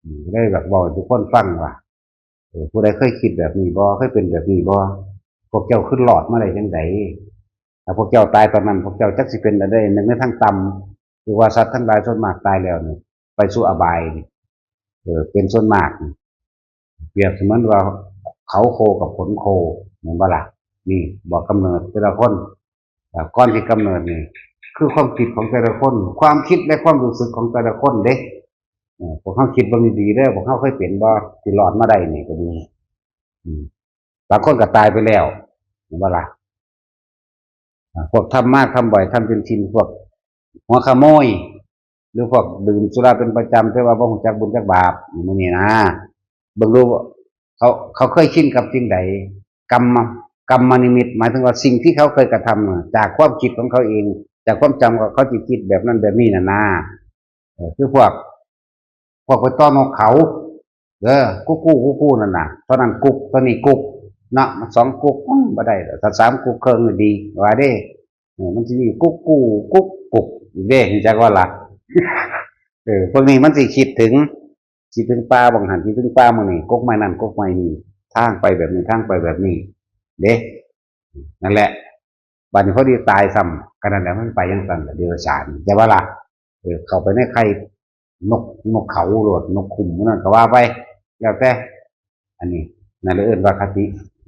อืม เลยอยากเว้าให้ทุกคนฟังว่า เออ ผู้ใดเคยคิดแบบนี้บ่ เคยเป็นแบบนี้บ่ พวกเจ้าคือรอดมาได้จั่งใด ถ้าพวกเจ้าตายตอนนั้น พวกเจ้าจักสิเป็นอันใด หนึ่งในทางต่ำ คือว่าสัตว์ทั้งหลายส่วนมากตายแล้วนี่ ไปสู่อบายนี่ เออ เป็นส่วนมากนี่ เปรียบเสมือนว่าเขาโคกับขนโค แม่นบ่ล่ะ นี่ บอกกำเนิดแต่ละคน อ่า ก่อนที่กำเนิดนี่ คือความคิดของแต่ละคน ความคิดและความรู้สึกของแต่ละคนเด้ เออ พวกเขาคิดเบิ่งดีๆเด้อ พวกเขาเคยเป็นบ่ ที่รอดมาได้นี่ก็ดี อืม บางคนก็ตายไปแล้ว แม่นบ่ล่ะ อ่า พวกทำมากทำบ่อยทำจนชิน พวกหัวขโมย หรือพวกดื่มสุราเป็นประจำ แต่ว่าบ่รู้จักบุญจักบาป มื้อนี้นะ เบิ่งดู เขา เขาเคยชินกับสิ่งใด กรรม กรรมนิมิต หมายถึงว่าสิ่งที่เขาเคยกระทำน่ะ จากความคิดของเขาเอง จากความจำก็เขาสิคิดแบบนั้นแบบนี้น่ะนะ เออ คือพวก พวกไปต่อนกเขา เออ กุ๊กกู้กุ๊กกู้นั่นน่ะ ตอนนั้นกุ๊ก ตอนนี้กุ๊ก เนาะ มันสองกุ๊ก อืม บ่ได้ดอก ถ้าสามกุ๊กครึ่งนี่ดี ว่าเด้ เออ มันสิมีกุ๊กกู้กุ๊กกุ๊กอีกเด้ จักว่าล่ะ เออ พวกนี้มันสิคิดถึง คิดถึงป่าบางหัน คิดถึงป่าหม่องนี้ กกไม้นั่น กกไม้นี่ ทางไปแบบนี้ ทางไปแบบนี้ เด้ นั่นแหละ บัดนี้พอดีตายซ้ำ ก็นั่นแหละ มันไปจั่งซั้นล่ะ เดรัจฉาน แต่ว่าล่ะ เออ เข้าไปในไข่นก นกเขาโลด นกขุมหมู่นั่นก็ว่าไป แล้วแต่ อันนี้ นั่นเลยเอิ้นว่าคติ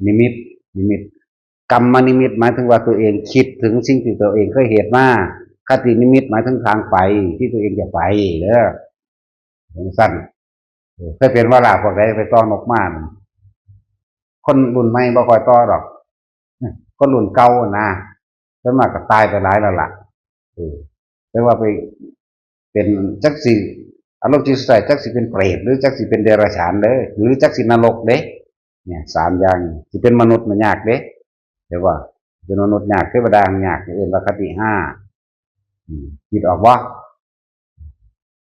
นิมิต นิมิต กรรมนิมิต หมายถึงว่าตัวเองคิดถึงสิ่งที่ตัวเองเคยเฮ็ดมา คตินิมิต หมายถึงทางไปที่ตัวเองจะไปเด้อ จั่งซั้น เออ เคยเป็นบ่ล่ะ พวกใดไปต่อนกมานั่น คนรุ่นใหม่บ่ค่อยต่อดอก คนรุ่นเก่านะ ส่วนมากก็ตายไปหลายแล้วล่ะ เออ แต่ว่าไปเป็นจักสิ อารมณ์จิตสุดท้ายจักสิเป็นเปรต หรือจักสิเป็นเดรัจฉานเด้อ หรือจักสินรกเด้ เนี่ย สามอย่าง สิเป็นมนุษย์มันยากเด้ เห็นบ่ เป็นมนุษย์ยาก เทวดายาก เอิ้นว่าคติห้า อืม คิดออกบ่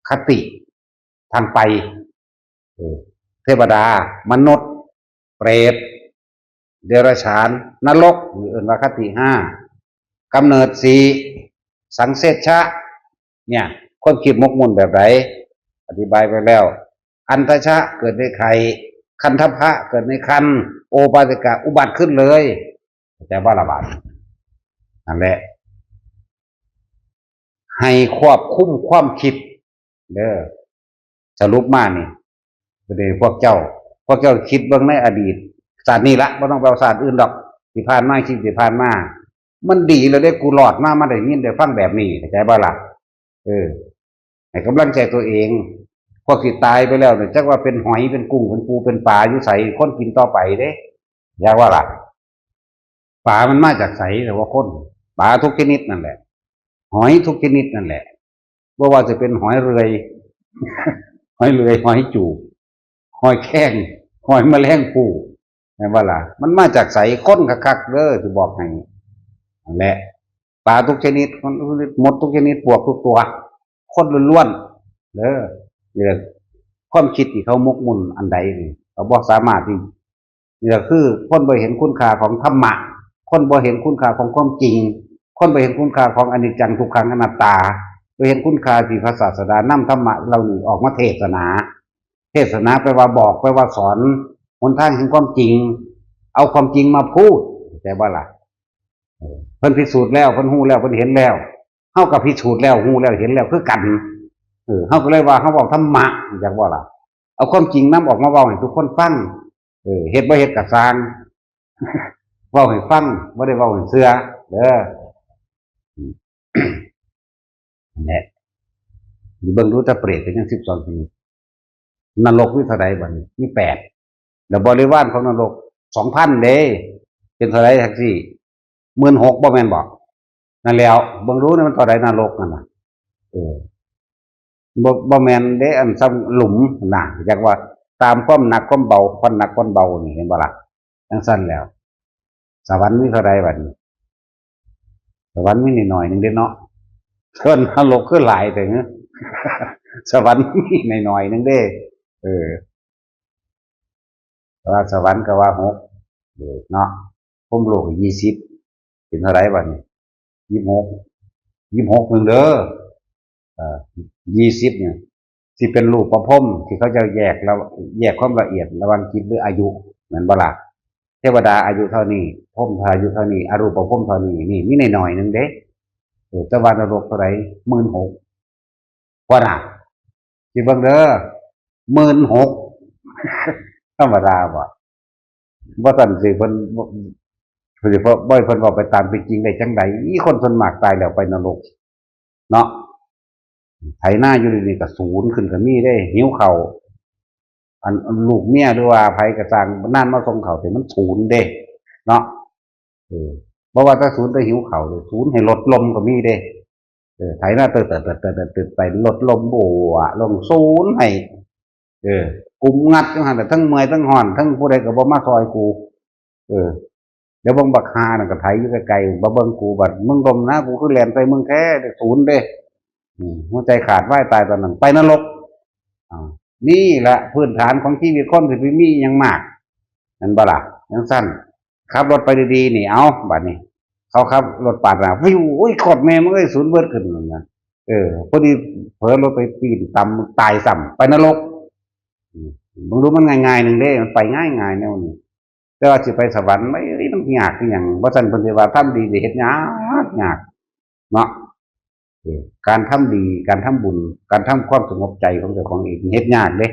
คติ ทางไป เออ เทวดา มนุษย์ เปรต เดรัจฉาน นรก นี่เอิ้นว่าคติห้า กำเนิดสี่ สังเสชชะ เนี่ย ความคิดหมกมุ่นแบบใด อธิบายไปแล้ว อันทชะ เกิดในไข่ คันทพะ เกิดในครรภ์ โอปาติกะ อุบัติขึ้นเลย เข้าใจบ่ล่ะบาดนี้ นั่นแหละ ให้ควบคุมความคิดเด้อ สรุปมานี่ ประเด็นพวกเจ้า พวกเจ้าคิดเบิ่งในอดีต ชาตินี้ละ บ่ต้องไปเอาชาติอื่นดอก ที่ผ่านมา ชีวิตที่ผ่านมา มันดีแล้วเด้ กูรอดมา มาได้ยินได้ฟังแบบนี้ เข้าใจบ่ล่ะ เออ ให้กำลังใจตัวเอง พวกที่ตายไปแล้วเนี่ย จักว่าเป็นหอย เป็นกุ้ง เป็นปู เป็นปลา อยู่ไส คนกินต่อไปเด้ อยากว่าล่ะ ปลามันมาจากไส แต่ว่าคน ปลาทุกชนิดนั่นแหละ หอยทุกชนิดนั่นแหละ บ่ว่าจะเป็นหอยเรือย หอยเรือย หอยจูบ หอยแครง หอยแมลงภู่ แม่นบ่ล่ะ มันมาจากไส คนคักๆเด้อ สิบอกให้ นั่นแหละ ปลาทุกชนิด มดทุกชนิด ปลวกทุกตัว คนล้วนๆเด้อ นี่แหละ ความคิดที่เขาหมกมุ่นอันใดนี่ เขาบ่สามารถที่ นี่ก็คือคนบ่เห็นคุณค่าของธรรมะ คนบ่เห็นคุณค่าของความจริง คนบ่เห็นคุณค่าของอนิจจังทุกขังอนัตตา บ่เห็นคุณค่าที่พระศาสดานำธรรมะเหล่านี้ออกมาเทศนา เทศนาแปลว่าบอก แปลว่าสอน หนทางแห่งความจริง เอาความจริงมาพูด เข้าใจบ่ล่ะ เออ เพิ่นพิสูจน์แล้ว เพิ่นฮู้แล้ว เพิ่นเห็นแล้ว เฮาก็พิสูจน์แล้ว ฮู้แล้ว เห็นแล้วคือกัน เออ เฮาก็เลยว่าเฮาเว้าธรรมะ จักบ่ล่ะ เอาความจริงนำออกมาเว้าให้ทุกคนฟัง เออ เฮ็ดบ่เฮ็ดก็ซ่าง เว้าให้ฟัง บ่ได้เว้าให้เชื่อ เด้อ อืม นั่นแหละ อยู่เบิ่งดู แต่เปรตก็ยังสิบสองชนิด นรกมีเท่าใดบัดนี้ มีแปด แล้วบริวารของนรก สองพันเด้ เป็นเท่าใดจั่งซี้ หมื่นหก บ่แม่นบ่ นั่นแหล้ว เบิ่งดูนี่มันเท่าใดนรกนั่นน่ะ เออ บ่ บ่แม่นเด้ อันซ่ำหลุมน่ะ อยากว่าตามความหนักความเบา ความหนักความเบานี่ เห็นบ่ล่ะ จั่งซั้นแล้ว สวรรค์มีเท่าใดบัดนี้ สวรรค์มีน้อยๆหนึ่งเด้เนาะ ส่วนนรกคือหลายแต่เนาะ สวรรค์มีน้อยๆหนึ่งเด้ เออ แต่ว่าสวรรค์ก็ว่าหก เออ เนาะ พรหมโลกยี่สิบ เป็นเท่าใดบัดนี้ ยี่สิบหก ยี่สิบหกหนึ่งเด้อ เอ่อ ยี่สิบเนี่ย สิเป็นรูปประพรหมที่เขาจะแยกแล้ว แยกความละเอียดระหว่างจิตหรืออายุ แม่นบ่ล่ะ เทวดาอายุเท่านี้ พรหมอายุเท่านี้ อรูปประพรหมเท่านี้ นี่มีน้อยๆหนึ่งเด้ เออ แต่ว่านรกเท่าใด หมื่นหก ว่าน่ะ คิดเบิ่งเด้อ หมื่นหก ธรรมดาบ่ บ่ซั้นสิเพิ่นบ่ เพิ่นสิบ่ บ่ให้เพิ่นเว้าไปตามเป็นจริงได้จั่งใด อีคนส่วนมากตายแล้วไปนรก เนาะ ไถนาอยู่ดีๆก็สูนขึ้นก็มีเด้ หิวข้าว อัน อันลูกเมียหรือว่าไผก็ซ่าง นานมาส่งข้าว แต่มันสูนเด้ เนาะ เออ บ่ว่าแต่สูนแต่หิวข้าวเด้ สูนให้รถล้มก็มีเด้ เออ ไถนาเติดๆๆๆๆ ไปรถล้ม โบ้วะ ลงสูนให้ เออ กุมงัดอยู่หั่นน่ะ ทั้งเมื่อยทั้งฮ้อน ทั้งผู้ใดก็บ่มาซอยกู เออ ดี๋ยวเบิ่งบักห่านั่นก็ไถอยู่ไกลๆ บ่เบิ่งกู บัดมึงล้มนะ กูคือแล่นใส่มึงแท้ ศูนย์เด้ อืม หัวใจขาดวายตายตอนนั้น ไปนรก อ่า นี่ละพื้นฐานของชีวิตคนสิไปมีหยังมาก แม่นบ่ล่ะ จั่งซั้น ขับรถไปดีๆ นี่ เอ้า บัดนี้ เขาขับรถปาดหน้า วิว โอ้ย โคตรแม่มึงเอ้ย ศูนย์เบิดขึ้นนั่นนะ เออ พอดีเผลอรถไปปีนต่ำ ตายซ้ำ ไปนรก อืม มึงรู้มันง่ายๆ หนึ่งเด้ มันไปง่ายๆ แนวนี้ แต่ว่าสิไปสวรรค์ ไม่ มันยากอีหยัง บ่ซั้นเพิ่นสิว่าทำดีสิเฮ็ดยาก ยาก เนาะ เออ การทำดี การทำบุญ การทำความสงบใจของเจ้าของเอง เฮ็ดยากเด้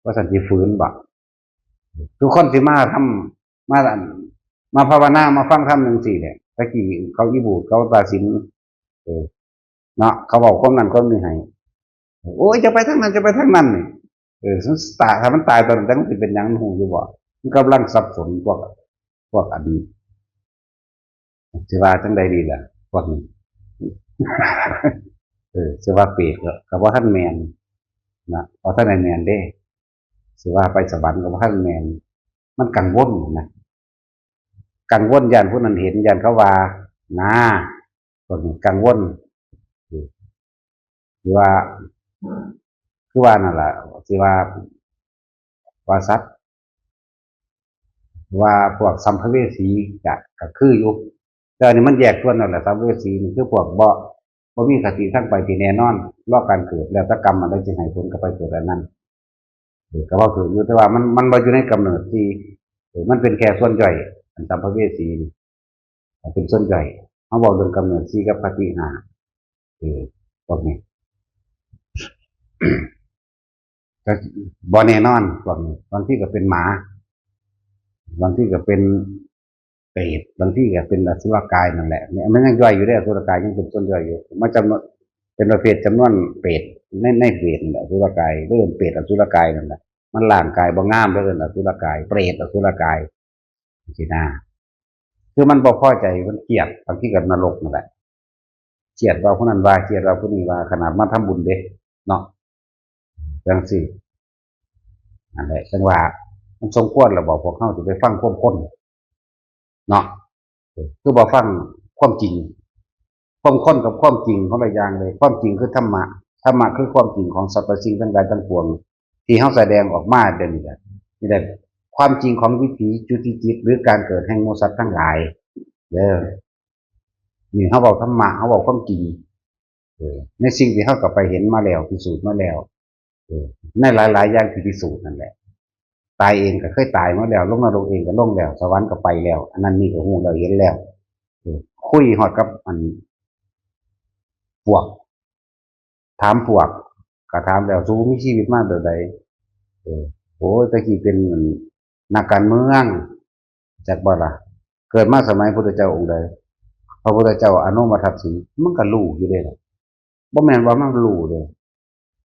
ว่าซั่นสิฝืนบ่ ทุกคนสิมาทำ มา มาภาวนา มาฟังธรรมจั่งซี้แหละ ตะกี้เขาอีบูด เขาตาสิน เออ เนาะ เขาเว้าความนั้นความนี้ให้ โอ้ย จะไปทางนั้น จะไปทางนั้นนี่ เออ ถ้ามันตายตอนนั้น จักมันสิเป็นหยัง มันฮู้อยู่บ่ มันกำลังสับสน พวก พวกอัน สิว่าจั่งใดดีล่ะ พวกนี้ เออ สิว่าเปรตก็ ก็บ่ทันแม่นนะ บ่ทันได้แม่นเด้ สิว่าไปสวรรค์ก็บ่ทันแม่น มันกังวลนะ กังวลย้านผู้นั้นเห็น ย้านเขาว่า นะ พวกนี้กังวล คือว่า คือว่านั่นล่ะ สิว่า ว่าสัตว์ ว่าพวกสัมภเวสีก็ ก็คืออยู่ แต่อันนี้มันแยกส่วนนั่นแหละ สัมภเวสีนี่คือพวกบ่ บ่มีคติทางไปที่แน่นอน รอการเกิด แล้วแต่กรรมอันใดสิให้ผลก็ไปเกิดอันนั้น เออ ก็ว่าถืออยู่ แต่ว่ามัน มันบ่อยู่ในกำเนิดสี่ เออ มันเป็นแค่ส่วนย่อย อันสัมภเวสีนี่ เป็นส่วนย่อย เฮาเว้าเรื่องกำเนิดสี่กับคติห้า เออ พวกนี้ ก็บ่แน่นอน พวกนี้ บางทีก็เป็นหมา บางทีก็เป็นเปรต บางทีก็เป็นอสุรกายนั่นแหละ เนี่ย มันยังย่อยอยู่เด้ อสุรกายยังเป็นส่วนย่อยอยู่ มาจำนวน เป็นประเภทจำนวนเปรต ใน ในเปรตนั่นแหละ อสุรกาย เรื่องเปรตอสุรกายนั่นแหละ มันร่างกายบ่งาม เรื่องอสุรกาย เปรตอสุรกาย สินะ คือมันบ่พอใจ มันเกลียด บางทีก็นรกนั่นแหละ เกลียดว่าผู้นั้นว่า เกลียดว่าผู้นี้ว่า ขนาดมาทำบุญเด้ เนาะ จั่งซี้ นั่นแหละ จั่งว่า มันสมควรแล้วบ่ พวกเฮาสิไปฟังความคน เนาะ เออ คือบ่ฟังความจริง ความคนกับความจริงคนละอย่างเลย ความจริงคือธรรมะ ธรรมะคือความจริงของสรรพสิ่งทั้งหลายทั้งปวง ที่เฮาแสดงออกมาเดี๋ยวนี้แหละ นี่แหละ ความจริงของวิถีจุติจิต หรือการเกิดแห่งหมู่สัตว์ทั้งหลาย เด้อ นี่เฮาเว้าธรรมะ เฮาเว้าความจริง เออ ในสิ่งที่เฮาก็ไปเห็นมาแล้ว พิสูจน์มาแล้ว เออ ในหลายๆ อย่างที่พิสูจน์นั่นแหละ ตายเองก็เคยตายมาแล้ว ลงนรกเองก็ลงแล้ว สวรรค์ก็ไปแล้ว อันนั้นนี่ก็ฮู้แล้วเห็นแล้ว เออ คุยฮอดกับอัน พวก ถามพวก ก็ถามแล้ว สูมีชีวิตมาแบบใด เออ โอ้ย แต่กี้เป็นนักการเมือง จักบ่ล่ะ เกิดมาสมัยพุทธเจ้าองค์ใด พระพุทธเจ้าอนุมาทัตสี มันก็รู้อยู่เด้ล่ะ บ่แม่นว่ามันรู้เด้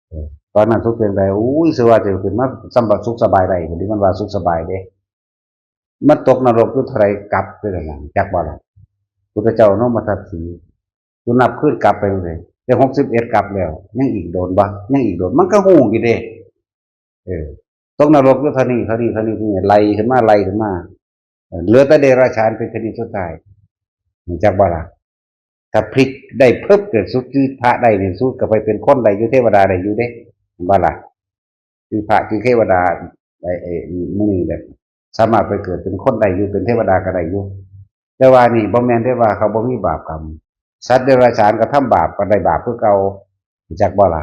เออ ตอนนั้นสุขเพียงใด อุ้ย สิว่าจะขึ้นมาสำบายสุขสบายได้ คนที่มันว่าสุขสบายเด้ มันตกนรกอยู่เท่าใดกัปเด้อล่ะ จักบ่ล่ะ พุทธเจ้าอนุมาทัตสี กูนับคืนกัปไปเลย ได้หกสิบเอ็ดกัปแล้ว ยังอีกโดนบ่ ยังอีกโดน มันก็ฮู้อยู่เด้ เออ ตกนรกอยู่เท่านี้ เท่านี้ เท่านี้ เท่านี้ ไล่ขึ้นมา ไล่ขึ้นมา เออ เหลือแต่เดรัจฉานเป็นชนิดสุดท้าย จักบ่ล่ะ ถ้าพลิกได้เพิ่บเกิดสุดคือพระได้นี่สุดก็ไปเป็นคนได้อยู่ เทวดาได้อยู่เด้ บ่ล่ะ คือพระคือเทวดา ไอ้ ไอ้ มื้อนี้แหละ สามารถไปเกิดเป็นคนได้อยู่ เป็นเทวดาก็ได้อยู่ แต่ว่านี่บ่แม่นได้ว่าเขาบ่มีบาปกรรม สัตว์เดรัจฉานก็ทำบาปก็ได้บาปคือเก่า จักบ่ล่ะ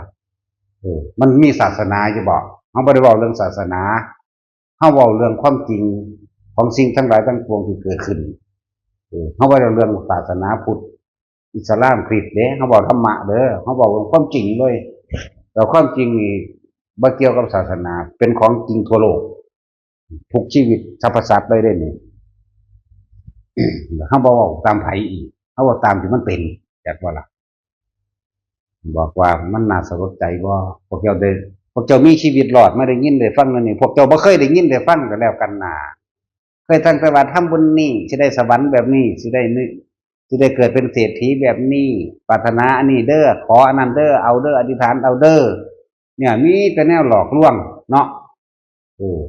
เออ มันมีศาสนาอยู่บ่ เฮาบ่ได้เว้าเรื่องศาสนา เฮาเว้าเรื่องความจริงของสิ่งทั้งหลายทั้งปวงที่เกิดขึ้น เออ เฮาบ่ได้เรื่องศาสนาพุทธ อิสลาม คริสต์เด้ เฮาเว้าธรรมะเด้อ เฮาเว้าเรื่องความจริงเลย แล้วความจริงนี่บ่เกี่ยวกับศาสนา เป็นของจริงทั่วโลก ทุกชีวิตสรรพสัตว์เลยเด้นี่ เฮาบ่เว้าตามไผอีก เฮาเว้าตามที่มันเป็น จักบ่ล่ะ บอกว่ามันน่าสลดใจบ่ พวกเจ้าได้ พวกเจ้ามีชีวิตรอดมาได้ยินได้ฟังนั่นนี่ พวกเจ้าบ่เคยได้ยินได้ฟังก็แล้วกันนา เคยตั้งแต่ว่าทำบุญนี่สิได้สวรรค์แบบนี้ สิได้นี่ สิได้เกิดเป็นเศรษฐีแบบนี้ ปรารถนาอันนี้เด้อ ขออันนั้นเด้อ เอาเด้อ อธิษฐานเอาเด้อ เนี่ย มีแต่แนวหลอกลวงเนาะ เออ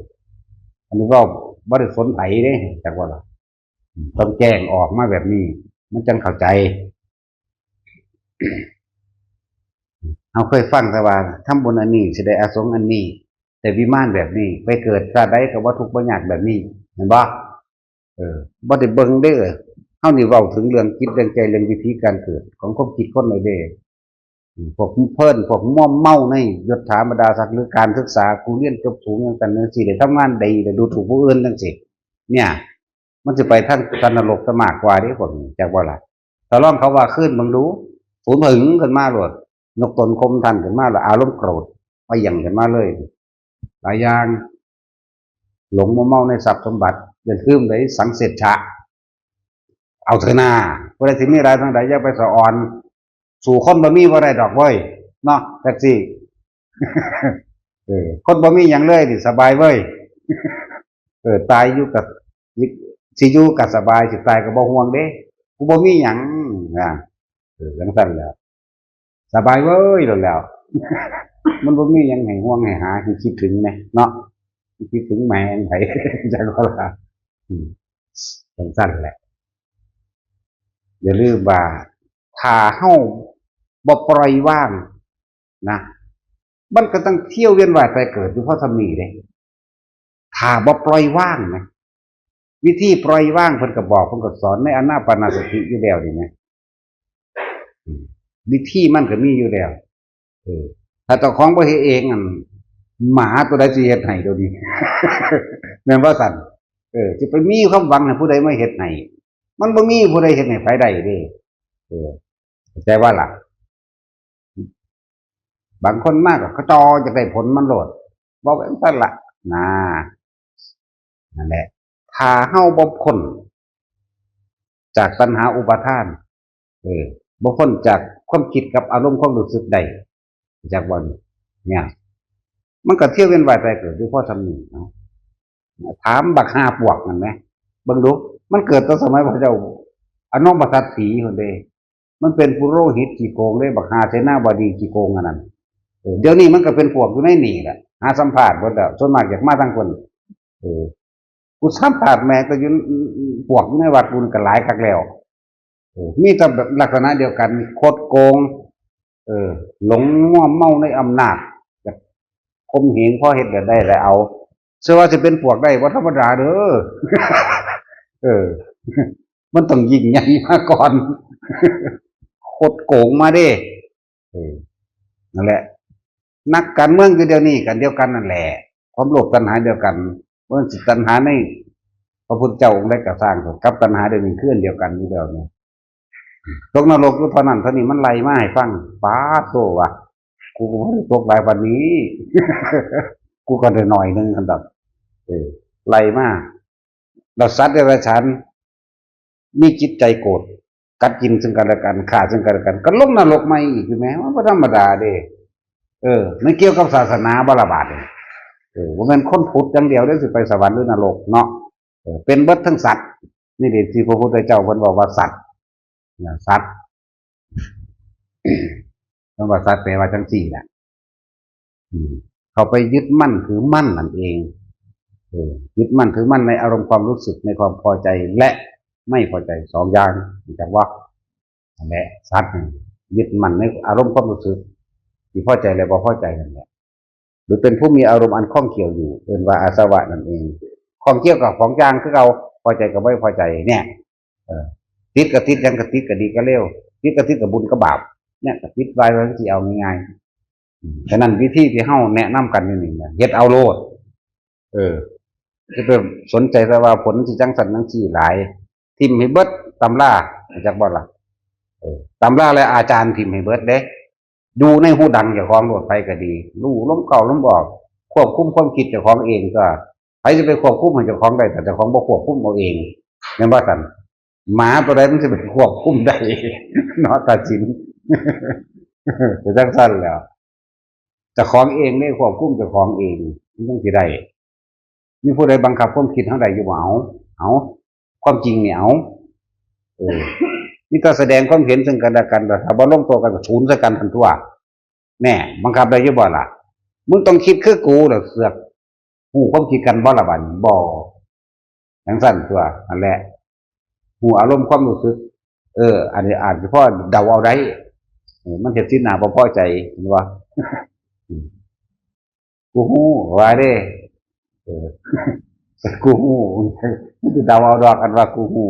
อันนี้เว้าบ่ได้สนไผเด้ จักว่าล่ะ ต้องแจ้งออกมาแบบนี้ มันจั่งเข้าใจ เฮาเคยฟังแต่ว่าทำบุญอันนี้สิได้อาสงอันนี้ แต่วิมานแบบนี้ ไปเกิดชาติใดก็บ่ทุกข์บ่ยากแบบนี้ เห็นบ่ เออ บ่ได้เบิ่งเด้อ เฮานี่เว้าถึงเรื่องจิตเรื่องใจ เรื่องวิธีการเกิดของความคิดคนเลยเด้ อืม พวกเพลิน พวกมัวเมาในยศถาบรรดาศักดิ์ หรือการศึกษา กูเรียนจบสูงจั่งซั้นจั่งซี้ ได้ทำงานดี ได้ดูถูกผู้อื่นจั่งซี้ เนี่ย มันสิไปทางสัตว์นรกซะมากกว่าเด้ พวกนี้ จักบ่ล่ะ ถ้าลองเขาว่าคืนเบิ่งดู สูนผึ่งขึ้นมาโลด ยกตนข่มท่านขึ้นมาโลด อารมณ์โกรธ มาหยั่งขึ้นมาเลย หลายอย่าง หลงมัวเมาในทรัพย์สมบัติ อย่าลืมเลย สังเสชะ เอาเถอะนา ผู้ใดสิมีหลายเท่าใด อย่าไปสะออน สู้คนบ่มีบ่ได้ดอกเว้ย เนาะ จั่งซี้ เออ คนบ่มีหยังเลยนี่สบายเว้ย เออ ตายอยู่กับ สิอยู่ก็สบาย สิตายก็บ่ห่วงเด้ กูบ่มีหยัง นะ เออ จั่งซั้นแหละ สบายเว้ย โลดแหล้ว มันบ่มีหยังให้ห่วงให้หา ให้คิดถึงแหมเนาะ คิดถึงแหมไผ จั่งว่าล่ะ อืม จั่งซั้นแหละ อย่าลืมว่า ถ้าเฮาบ่ปล่อยวางนะ มันก็ต้องเที่ยวเวียนว่ายตายเกิดอยู่พอส่ำนี้เด้ ถ้าบ่ปล่อยวางนะ วิธีปล่อยวางเพิ่นก็บอก เพิ่นก็สอนในอานาปานสติอยู่แล้วนี่นะ อืม วิธีมันก็มีอยู่แล้ว เออ ถ้าเจ้าของบ่เฮ็ดเอง อัน หมาตัวใดสิเฮ็ดให้เดี๋ยวนี้ แม่นบ่ซั่น เออ สิไปมีความหวังให้ผู้ใดมาเฮ็ดให้ มันบ่มีผู้ใดเฮ็ดให้ไผได้เด้ เออ เข้าใจบ่ล่ะ บางคนมาก็เขาจ่ออยากได้ผลมันโลด เว้าไปจั่งซั้นล่ะ นะ นั่นแหละ ถ้าเฮาบ่พ้นจากตัณหาอุปาทาน เออ บ่พ้นจากความคิดกับอารมณ์ความรู้สึกได้ จักบ่นี่ เนี่ย มันก็เที่ยวเวียนว่ายตายเกิดอยู่พอส่ำนี้เนาะ ถามบักห้าปวกนั่นแหม เบิ่งดู มันเกิดตั้งสมัยพระเจ้าอนงกษัตริย์ศรีพุ้นเด้ มันเป็นปุโรหิตขี้โกงเด้ บักห้าเสนาบดีขี้โกงอันนั้น เออ เดี๋ยวนี้มันก็เป็นปวกอยู่ในนี่แหละ หาสัมภาษณ์เบิดแล้ว ส่วนมากอยากมาทางคน เออ กูสัมภาษณ์แม่งแต่อยู่ ปวกอยู่ในวัดบุญก็หลายคักแล้ว เออ มีแต่แบบลักษณะเดียวกัน คดโกง เออ หลงมัวเมาในอำนาจ อยากข่มเหง พอเฮ็ดได้แล้วเอา เชื่อว่าสิเป็นปวกได้บ่ธรรมดาเด้อ เออ มันต้องยิ่งใหญ่มาก่อน คดโกงมาเด้ เออ นั่นแหละ นักการเมืองคือเดี๋ยวนี้กันเดียวกันนั่นแหละ ความโลภตัณหาเดียวกัน เพราะฉะนั้นตัณหาในพระพุทธเจ้าองค์ใดก็ซ่าง กับตัณหาเดี๋ยวนี้คืออันเดียวกันอยู่แล้วเนี่ย ตกนรกอยู่เท่านั้นเท่านี้ มันไล่มาให้ฟัง ป๊าดโธ่ว่ะ กูก็บ่ได้ตกหลายปานนี้ กูก็ได้หน่อยหนึ่ง คันดอก เออ ไล่มา แล้วสัตว์เดรัจฉาน มีจิตใจโกรธ กัดกินซึ่งกันและกัน ฆ่าซึ่งกันและกัน ก็ลงนรกใหม่อีกอยู่แหม มันบ่ธรรมดาเด้ เออ มันเกี่ยวกับศาสนาบ่ละบาดนี่ เออ บ่แม่นคนพุทธอย่างเดียวเด้สิไปสวรรค์หรือนรกเนาะ เออ เป็นเบิดทั้งสัตว์ นี่เด้ที่พระพุทธเจ้าเพิ่นบอกว่าสัตว์ นะ สัตว์ คำว่าสัตว์แปลว่าจั่งซี้แหละ อืม เขาไปยึดมั่นถือมั่นนั่นเอง เออ ยึดมั่นถือมั่นในอารมณ์ความรู้สึก ในความพอใจและไม่พอใจสองอย่าง รู้จักบ่ นั่นแหละ สัตว์นี่ยึดมั่นในอารมณ์ความรู้สึก ที่พอใจและบ่พอใจนั่นแหละ หรือเป็นผู้มีอารมณ์อันข้องเกี่ยวอยู่ เอิ้นว่าอาสวะนั่นเอง ข้องเกี่ยวกับของอย่างคือเก่า พอใจกับไม่พอใจเนี่ย เออ ติดก็ติด หยังก็ติด ก็ดีก็เลว ติดก็ติดกับบุญกับบาป เนี่ยก็ติดไว้ ไว้สิเอาง่ายๆ อืม ฉะนั้นวิธีที่เฮาแนะนำกันอยู่นี่นะ เฮ็ดเอาโลด เออ จะไปสนใจแต่ว่าผลสิจั่งซั้นจั่งซี้หลาย ถิ่มให้เบิดตำรา รู้จักบ่ล่ะ เออ ตำราและอาจารย์ถิ่มให้เบิดเด้ อยู่ในหูดังเจ้าของโลด ไผก็ดี รู้ลมเข้าลมออก ควบคุมความคิดเจ้าของเองก็ ไผสิไปควบคุมให้เจ้าของได้ ถ้าเจ้าของบ่ควบคุมเอาเอง แม่นบ่ซั่น หมาตัวใดมันสิไปควบคุมได้ เนาะ ตัดสิน เป็นจั่งซั้นแหล้ว เจ้าของเองเด้ ควบคุมเจ้าของเอง มันจั่งสิได้ มีผู้ใดบังคับความคิดเฮาได้อยู่บ่ เอา เอา ความจริงนี่ เอา เออ มีแต่แสดงความเห็นซึ่งกันและกัน แต่ถ้าบ่ลงตัวกันก็ศูนย์ใส่กันทันตัว แน่ บังคับได้อยู่บ่ล่ะ มึงต้องคิดคือกูล่ะ เสือกฮู้ความคิดกันบ่ล่ะบัดนี้ บ่ จั่งซั้นตัว นั่นแหละ ฮู้อารมณ์ความรู้สึก เออ อันนี้อาจจะพอเดาเอาได้ เออ มันเฮ็ดสีหน้าบ่พอใจ เห็นบ่ กูฮู้ว่าเด้ เออ กูฮู้ มึงสิเดาเอาดอก อันว่ากูฮู้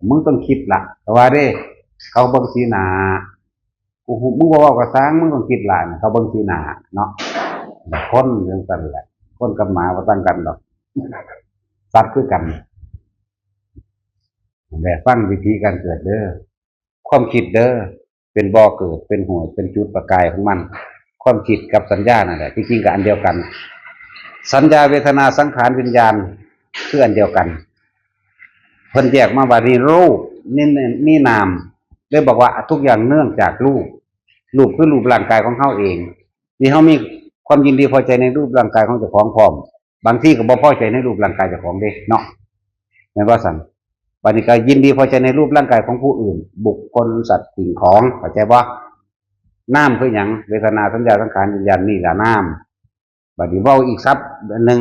มึงต้องคิดล่ะ แต่ว่าเด้ เขาเบิ่งสีหน้า กูฮู้ มึงบ่เว้าก็ซ่าง มึงต้องคิดล่ะ เขาเบิ่งสีหน้าเนาะ คนจั่งซั่นแหละ คนกับหมาบ่ต่างกันดอก สัตว์คือกัน แต่ฟังวิธีการเกิดเด้อ ความคิดเด้อ เป็นบ่อเกิด เป็นห้วย เป็นจุดประกายของมัน ความคิดกับสัญญานั่นแหละ ที่จริงก็อันเดียวกัน สัญญา เวทนา สังขาร วิญญาณ คืออันเดียวกัน เพิ่นแยกมาว่านี่รูป นี่ นี่นาม เลยบอกว่าทุกอย่างเนื่องจากรูป รูปคือรูปร่างกายของเฮาเอง ที่เฮามีความยินดีพอใจในรูปร่างกายของเจ้าของพร้อม บางทีก็บ่พอใจในรูปร่างกายเจ้าของเด้เนาะ แม่นบ่ซั่น บัดนี้ก็ยินดีพอใจในรูปร่างกายของผู้อื่น บุคคล สัตว์ สิ่งของ เข้าใจบ่ นามคือหยัง เวทนา สัญญา สังขาร วิญญาณ นี่ล่ะนาม บัดนี้เว้าอีกศัพท์อันหนึ่ง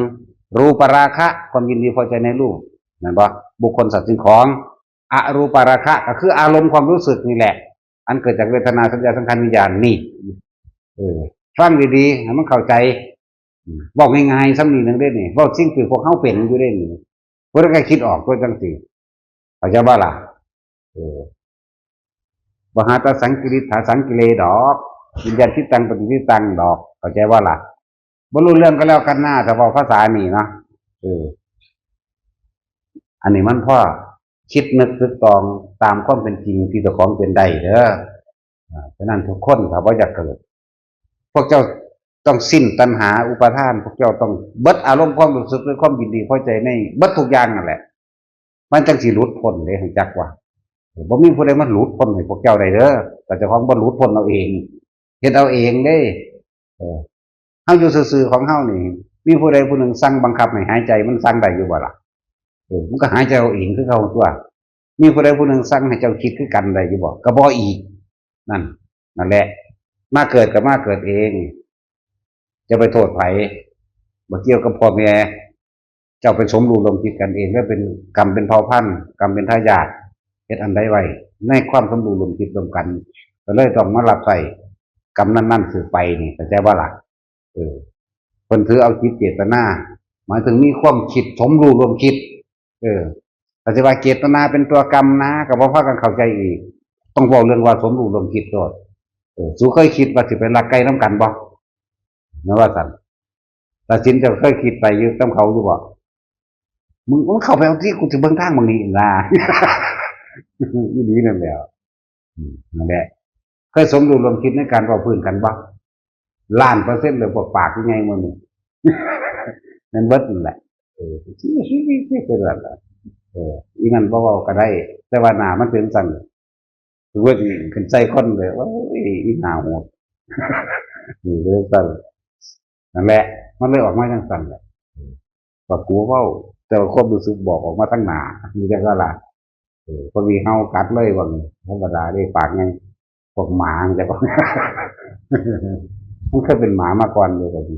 รูปราคะ ความยินดีพอใจในรูป แม่นบ่ บุคคล สัตว์ สิ่งของ อรูปราคะ ก็คืออารมณ์ความรู้สึกนี่แหละ อันเกิดจากเวทนา สัญญา สังขาร วิญญาณ นี่ เออ ฟังดีๆ ให้มันเข้าใจ อืม เว้าง่ายๆ ส่ำนี้หนึ่งเด้นี่ เว้าสิ่งที่พวกเฮาเป็นอยู่เด้นี่ พวกเราก็คิดออกตัวจังซี่ เข้าใจบ่ล่ะ เออ บ่หาตาสังกิริษฐาสังกิเลดอก วิญญาณจิตตังปฏิจิตตังดอก เข้าใจบ่ล่ะ บ่รู้เรื่องก็แล้วกันนะ ถ้าเว้าภาษานี่เนาะ เออ อันนี้มันพอคิดนึกตึกตองตามความเป็นจริงที่เจ้าของเป็นได้เด้อ อ่า ฉะนั้นทุกคนถ้าบ่อยากเกิด พวกเจ้าต้องสิ้นตัณหาอุปาทาน พวกเจ้าต้องเบิดอารมณ์ความรู้สึกด้วยความยินดีพอใจในเบิดทุกอย่างนั่นแหละ มันจังสิหลุดพ้นเด้ รู้จักว่า บ่มีผู้ใดมาหลุดพ้นให้พวกเจ้าได้เด้อ แต่เจ้าของบ่หลุดพ้นเอาเอง เฮ็ดเอาเองเด้ เออ เฮาอยู่ซื่อๆของเฮานี่ มีผู้ใดผู้หนึ่งสั่งบังคับให้หายใจ มันสั่งได้อยู่บ่ล่ะ เออ มันก็หายใจเอาเองคือเก่าตัว มีผู้ใดผู้หนึ่งสั่งให้เจ้าคิดคือกันได้อยู่บ่ ก็บ่อีก นั่น นั่นแหละ มาเกิดก็มาเกิดเอง จะไปโทษไผ บ่เกี่ยวกับพ่อแม่ เจ้าไปสมรู้ร่วมคิดกันเอง แล้วเป็นกรรมเป็นเผ่าพันธุ์ กรรมเป็นทายาท เฮ็ดอันใดไว้ ในความสมรู้ร่วมคิดร่วมกัน ก็เลยต้องมารับใช้กรรมนั้นๆสืบไปนี่ เข้าใจบ่ล่ะ เออ เพิ่นถือเอาจิตเจตนา หมายถึงมีความคิดสมรู้ร่วมคิด เออ ถ้าสิว่าเจตนาเป็นตัวกรรมนะ ก็บ่พากันเข้าใจอีก ต้องเว้าเรื่องว่าสมรู้ร่วมคิดโลด เออ สูเคยคิดว่าสิไปลักไก่นำกันบ่ แม่นว่าซั่น ตาสินเจ้าเคยคิดไปอยู่นำเขาอยู่บ่ มึง มึงเข้าไปเอาติ กูสิเบิ่งทางมึงนี่นะ อีหลีนั่นแหละ อืม นั่นแหละ เคยสมรู้ร่วมคิดในการเว้าพื้นกันบ่ ล้านเปอร์เซ็นต์เลย พวกปากใหญ่หมู่นี่ แม่นเบิดนั่นแหละ เออ เป็นแบบนั้น เออ อีนั่นบ่เว้าก็ได้ แต่ว่าหน้ามันเป็นซั่น คือว่าขึ้นใส่คนเลย โอ้ย อีหน้าโหด นี่เป็นซั่น นั่นแหละ มันเลยออกมาจังซั่นแหละ ว่ากูเว้า แต่ว่าความรู้สึกบอกออกมาทางหน้า มีจังซั่นล่ะ เออ พอดีเฮากัดเลยว่างี้ ธรรมดาเด้ ปากไง พวกหมามันจะ มันเคยเป็นหมามาก่อนเลยก็ดี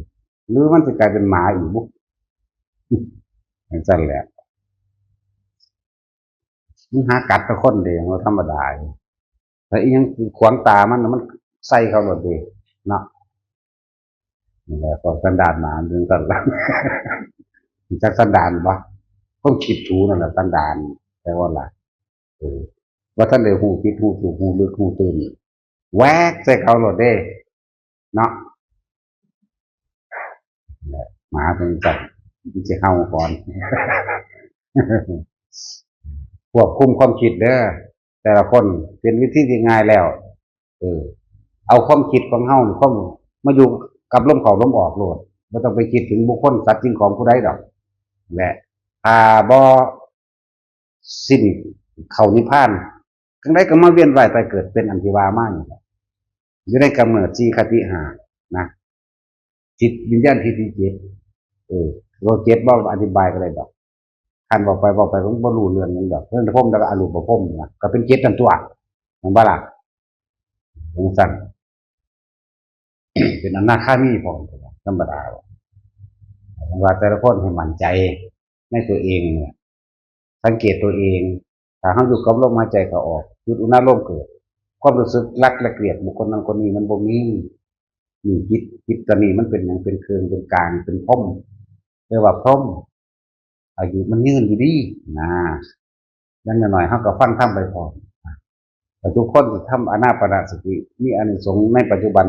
หรือมันจะกลายเป็นหมาอีกบุ จังซั่นแหละ มันหากัดแต่คนเดียว ธรรมดาอยู่ แต่อีหยังขวางตามันน่ะ มันใส่เขาโลดเด้ เนาะ นี่แหละ พวกสันดานหมามันเป็นซั่นล่ะ จักสันดานบ่ ความคิดถูนั่นแหละสันดาน แต่ว่าล่ะ เออ ว่าท่านได้ฮู้ผิดฮู้ถูกฮู้ลึกฮู้ตื้น แวกใส่เขาโลดเด้ เนาะ หมาเป็นจังซั่น มันสิเห่าก่อน ควบคุมความคิดเด้อ แต่ละคน เป็นวิธีที่ง่ายแล้ว เออ เอาความคิดของเฮา ความ มาอยู่กับลมเข้าลมออกโลด บ่ต้องไปคิดถึงบุคคลสัตว์สิ่งของผู้ใดดอก และถ้าบ่สิ้นเข้านิพพาน จั่งใดก็มาเวียนว่ายตายเกิดเป็นอันที่ว่ามานี่แหละ อยู่ในกำเนิดสี่ คติห้า นะ จิตวิญญาณทิฏฐิเจ็ด เออ โลกเจ็ดบ่อธิบายก็ได้ดอก คันบอกไปบอกไปก็บ่รู้เรื่องหยังดอก เรื่องพรหมแล้วก็อรูปพรหมนะ ก็เป็นเจ็ดนั่นตัว แม่นบ่ล่ะ จังซั่น เป็นอนาคามีพร้อม ธรรมดา ว่าแต่ละคนให้มั่นใจในตัวเองเนี่ย สังเกตตัวเอง ถ้าเฮาอยู่กับลมหายใจเข้าออก จุดอุณาโลมเกิด ความรู้สึกรักและเกลียดบุคคลนั้นคนนี้มันบ่มี นี่จิต จิตตัวนี้มันเป็นหยัง เป็นเครื่อง เป็นกลาง เป็นพรหม เรียกว่าพรหม อายุมันยืนอยู่ดีนะ อย่างน้อยๆเฮาก็ฟังธรรมไปพร้อม แต่ทุกคนที่ทำอานาปานสติ มีอานิสงส์ในปัจจุบัน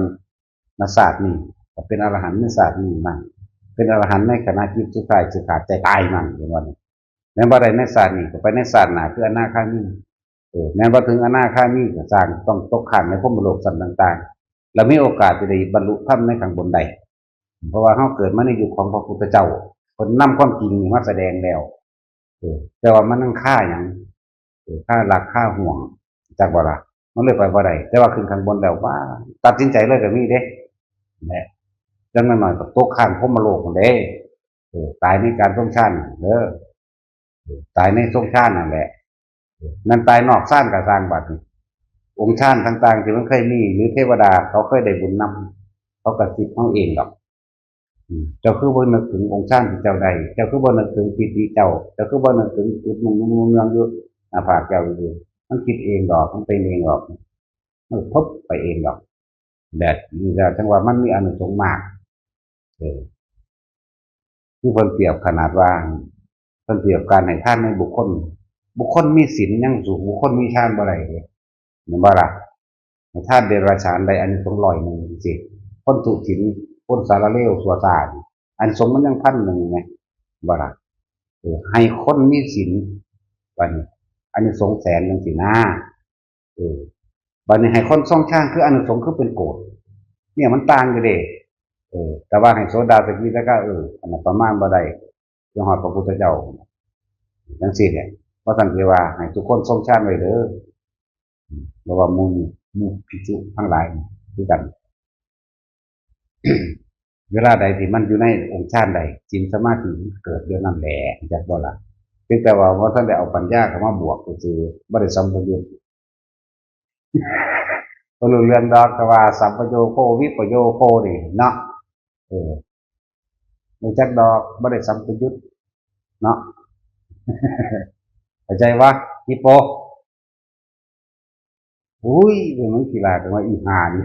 ชาตินี้ ก็เป็นอรหันต์ในชาตินี้มั่ง เป็นอรหันต์ในขณะจิตสุดท้ายสิขาดใจตายมั่ง เป็นว่านี้ แม่นบ่ได้ในชาตินี้ ก็ไปในชาติหน้า คืออนาคามี เออ แม่นบ่ถึงอนาคามีก็ซ่าง ต้องตกค้างในพรหมโลกชั้นต่างๆ แล้วมีโอกาสจะได้บรรลุธรรมในข้างบนได้ เพราะว่าเฮาเกิดมาในยุคของพระพุทธเจ้า เพิ่นนำความจริงนี่มาแสดงแล้ว เออ แต่ว่ามันยังคาหยัง เออ คาหลัก คาห่วง จักบ่ล่ะ มันเลยไปบ่ได้ แต่ว่าขึ้นข้างบนแล้ว ว่า ตัดสินใจเลยก็มีเด้ แหละ จั่งน้อยๆก็ตกค้างพรหมโลกนั่นเด้ เออ ตายในการทรงฌานเด้อ เออ ตายในทรงฌานนั่นแหละ เออ นั่นตายนอกฌานก็ซ่างบัดนี้ องค์ฌานต่างๆที่มันเคยมี หรือเทวดาเขาเคยได้บุญนำ เขากระซิบเฮาเองดอก อืม เจ้าคือบ่นึกถึงองค์ฌานที่เจ้าได้ เจ้าคือบ่นึกถึงปีติเจ้า เจ้าคือบ่นึกถึงจุดนุ่งๆๆๆอยู่หน้าผากเจ้าอยู่ มันคิดเองดอก มันเป็นเองดอก มันทบไปเองดอก แบบนี้แล้วจั่งว่ามันมีอานิสงส์มาก เออ คือเพิ่นเปรียบขนาดว่า เพิ่นเปรียบการให้ทานในบุคคล บุคคลมีศีลยังสู้บุคคลมีฌานบ่ได้เด้ แม่นบ่ล่ะ ให้ทานเดรัจฉานได้อานิสงส์ร้อยหนึ่งจั่งซี้ คนทุศีล คนสารเลวชั่วช้านี่ อานิสงส์มันยังพันหนึ่งไง บ่ล่ะ เออ ให้คนมีศีล บัดนี้ อานิสงส์แสนจั่งซี้นะ เออ บัดนี้ให้คนทรงฌานคืออานิสงส์คือเป็นโกฏ เนี่ยมันต่างอยู่เด้ เออ แต่ว่าให้โสดาสกิทาคา เออ อันนั้นประมาณบ่ได้ จนฮอดพระพุทธเจ้า จั่งซี้แหละ เพราะฉะนั้นที่ว่าให้ทุกคนทรงฌานไว้เด้อ เพราะว่าหมู่ หมู่ภิกษุทั้งหลายคือกัน เวลาใดที่มันอยู่ในองค์ฌานใด ศีลสมาธิมันเกิดเดี๋ยวนั้นแหละ จักบ่ล่ะ เพียงแต่ว่าบ่ทันได้เอาปัญญาเข้ามาบวกซื่อๆ บ่ได้สัมปยุต บ่รู้เรื่องดอก แต่ว่าสัมปโยโควิปโยโคนี่เนาะ เออ รู้จักดอก บ่ได้สัมปยุตเนาะ เข้าใจวะ ฮิปโป อุ้ย มันขี้ลาดแต่ว่าอีห่านี่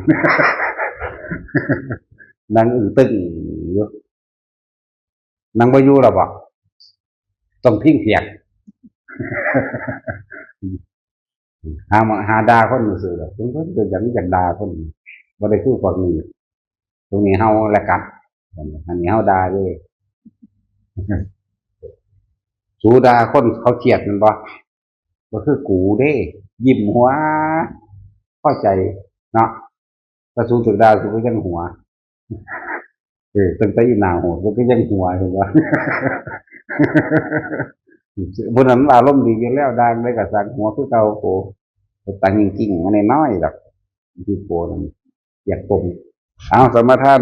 นั่งอึ้งตึงอยู่ นั่งบ่อยู่แล้วบ่ ต้องพิงเพียง หามา หาด่าคนซื่อๆดอก เพิ่น เพิ่นก็อยาก อยากด่าคน บ่ได้คือพวกนี้ พวกนี้เฮาและกัด อันนี้เฮาด่าเด้ สูด่าคนเขาเครียดแม่นบ่ บ่คือกูเด้ ยิ้มหัว พอใจเนาะ ถ้าสูถูกด่า สูก็ยังหัว เออ ตั้งแต่อีหน้าโหด มันก็ยังหัว เห็นบ่ ผู้นั้นอารมณ์ดีอยู่แล้ว ด่าได้ก็สั่งหัวคือเก่า โอ้ ตังค์จริงๆ มันน้อยดอก ที่โกนั่น อยากปม เอา สมาทาน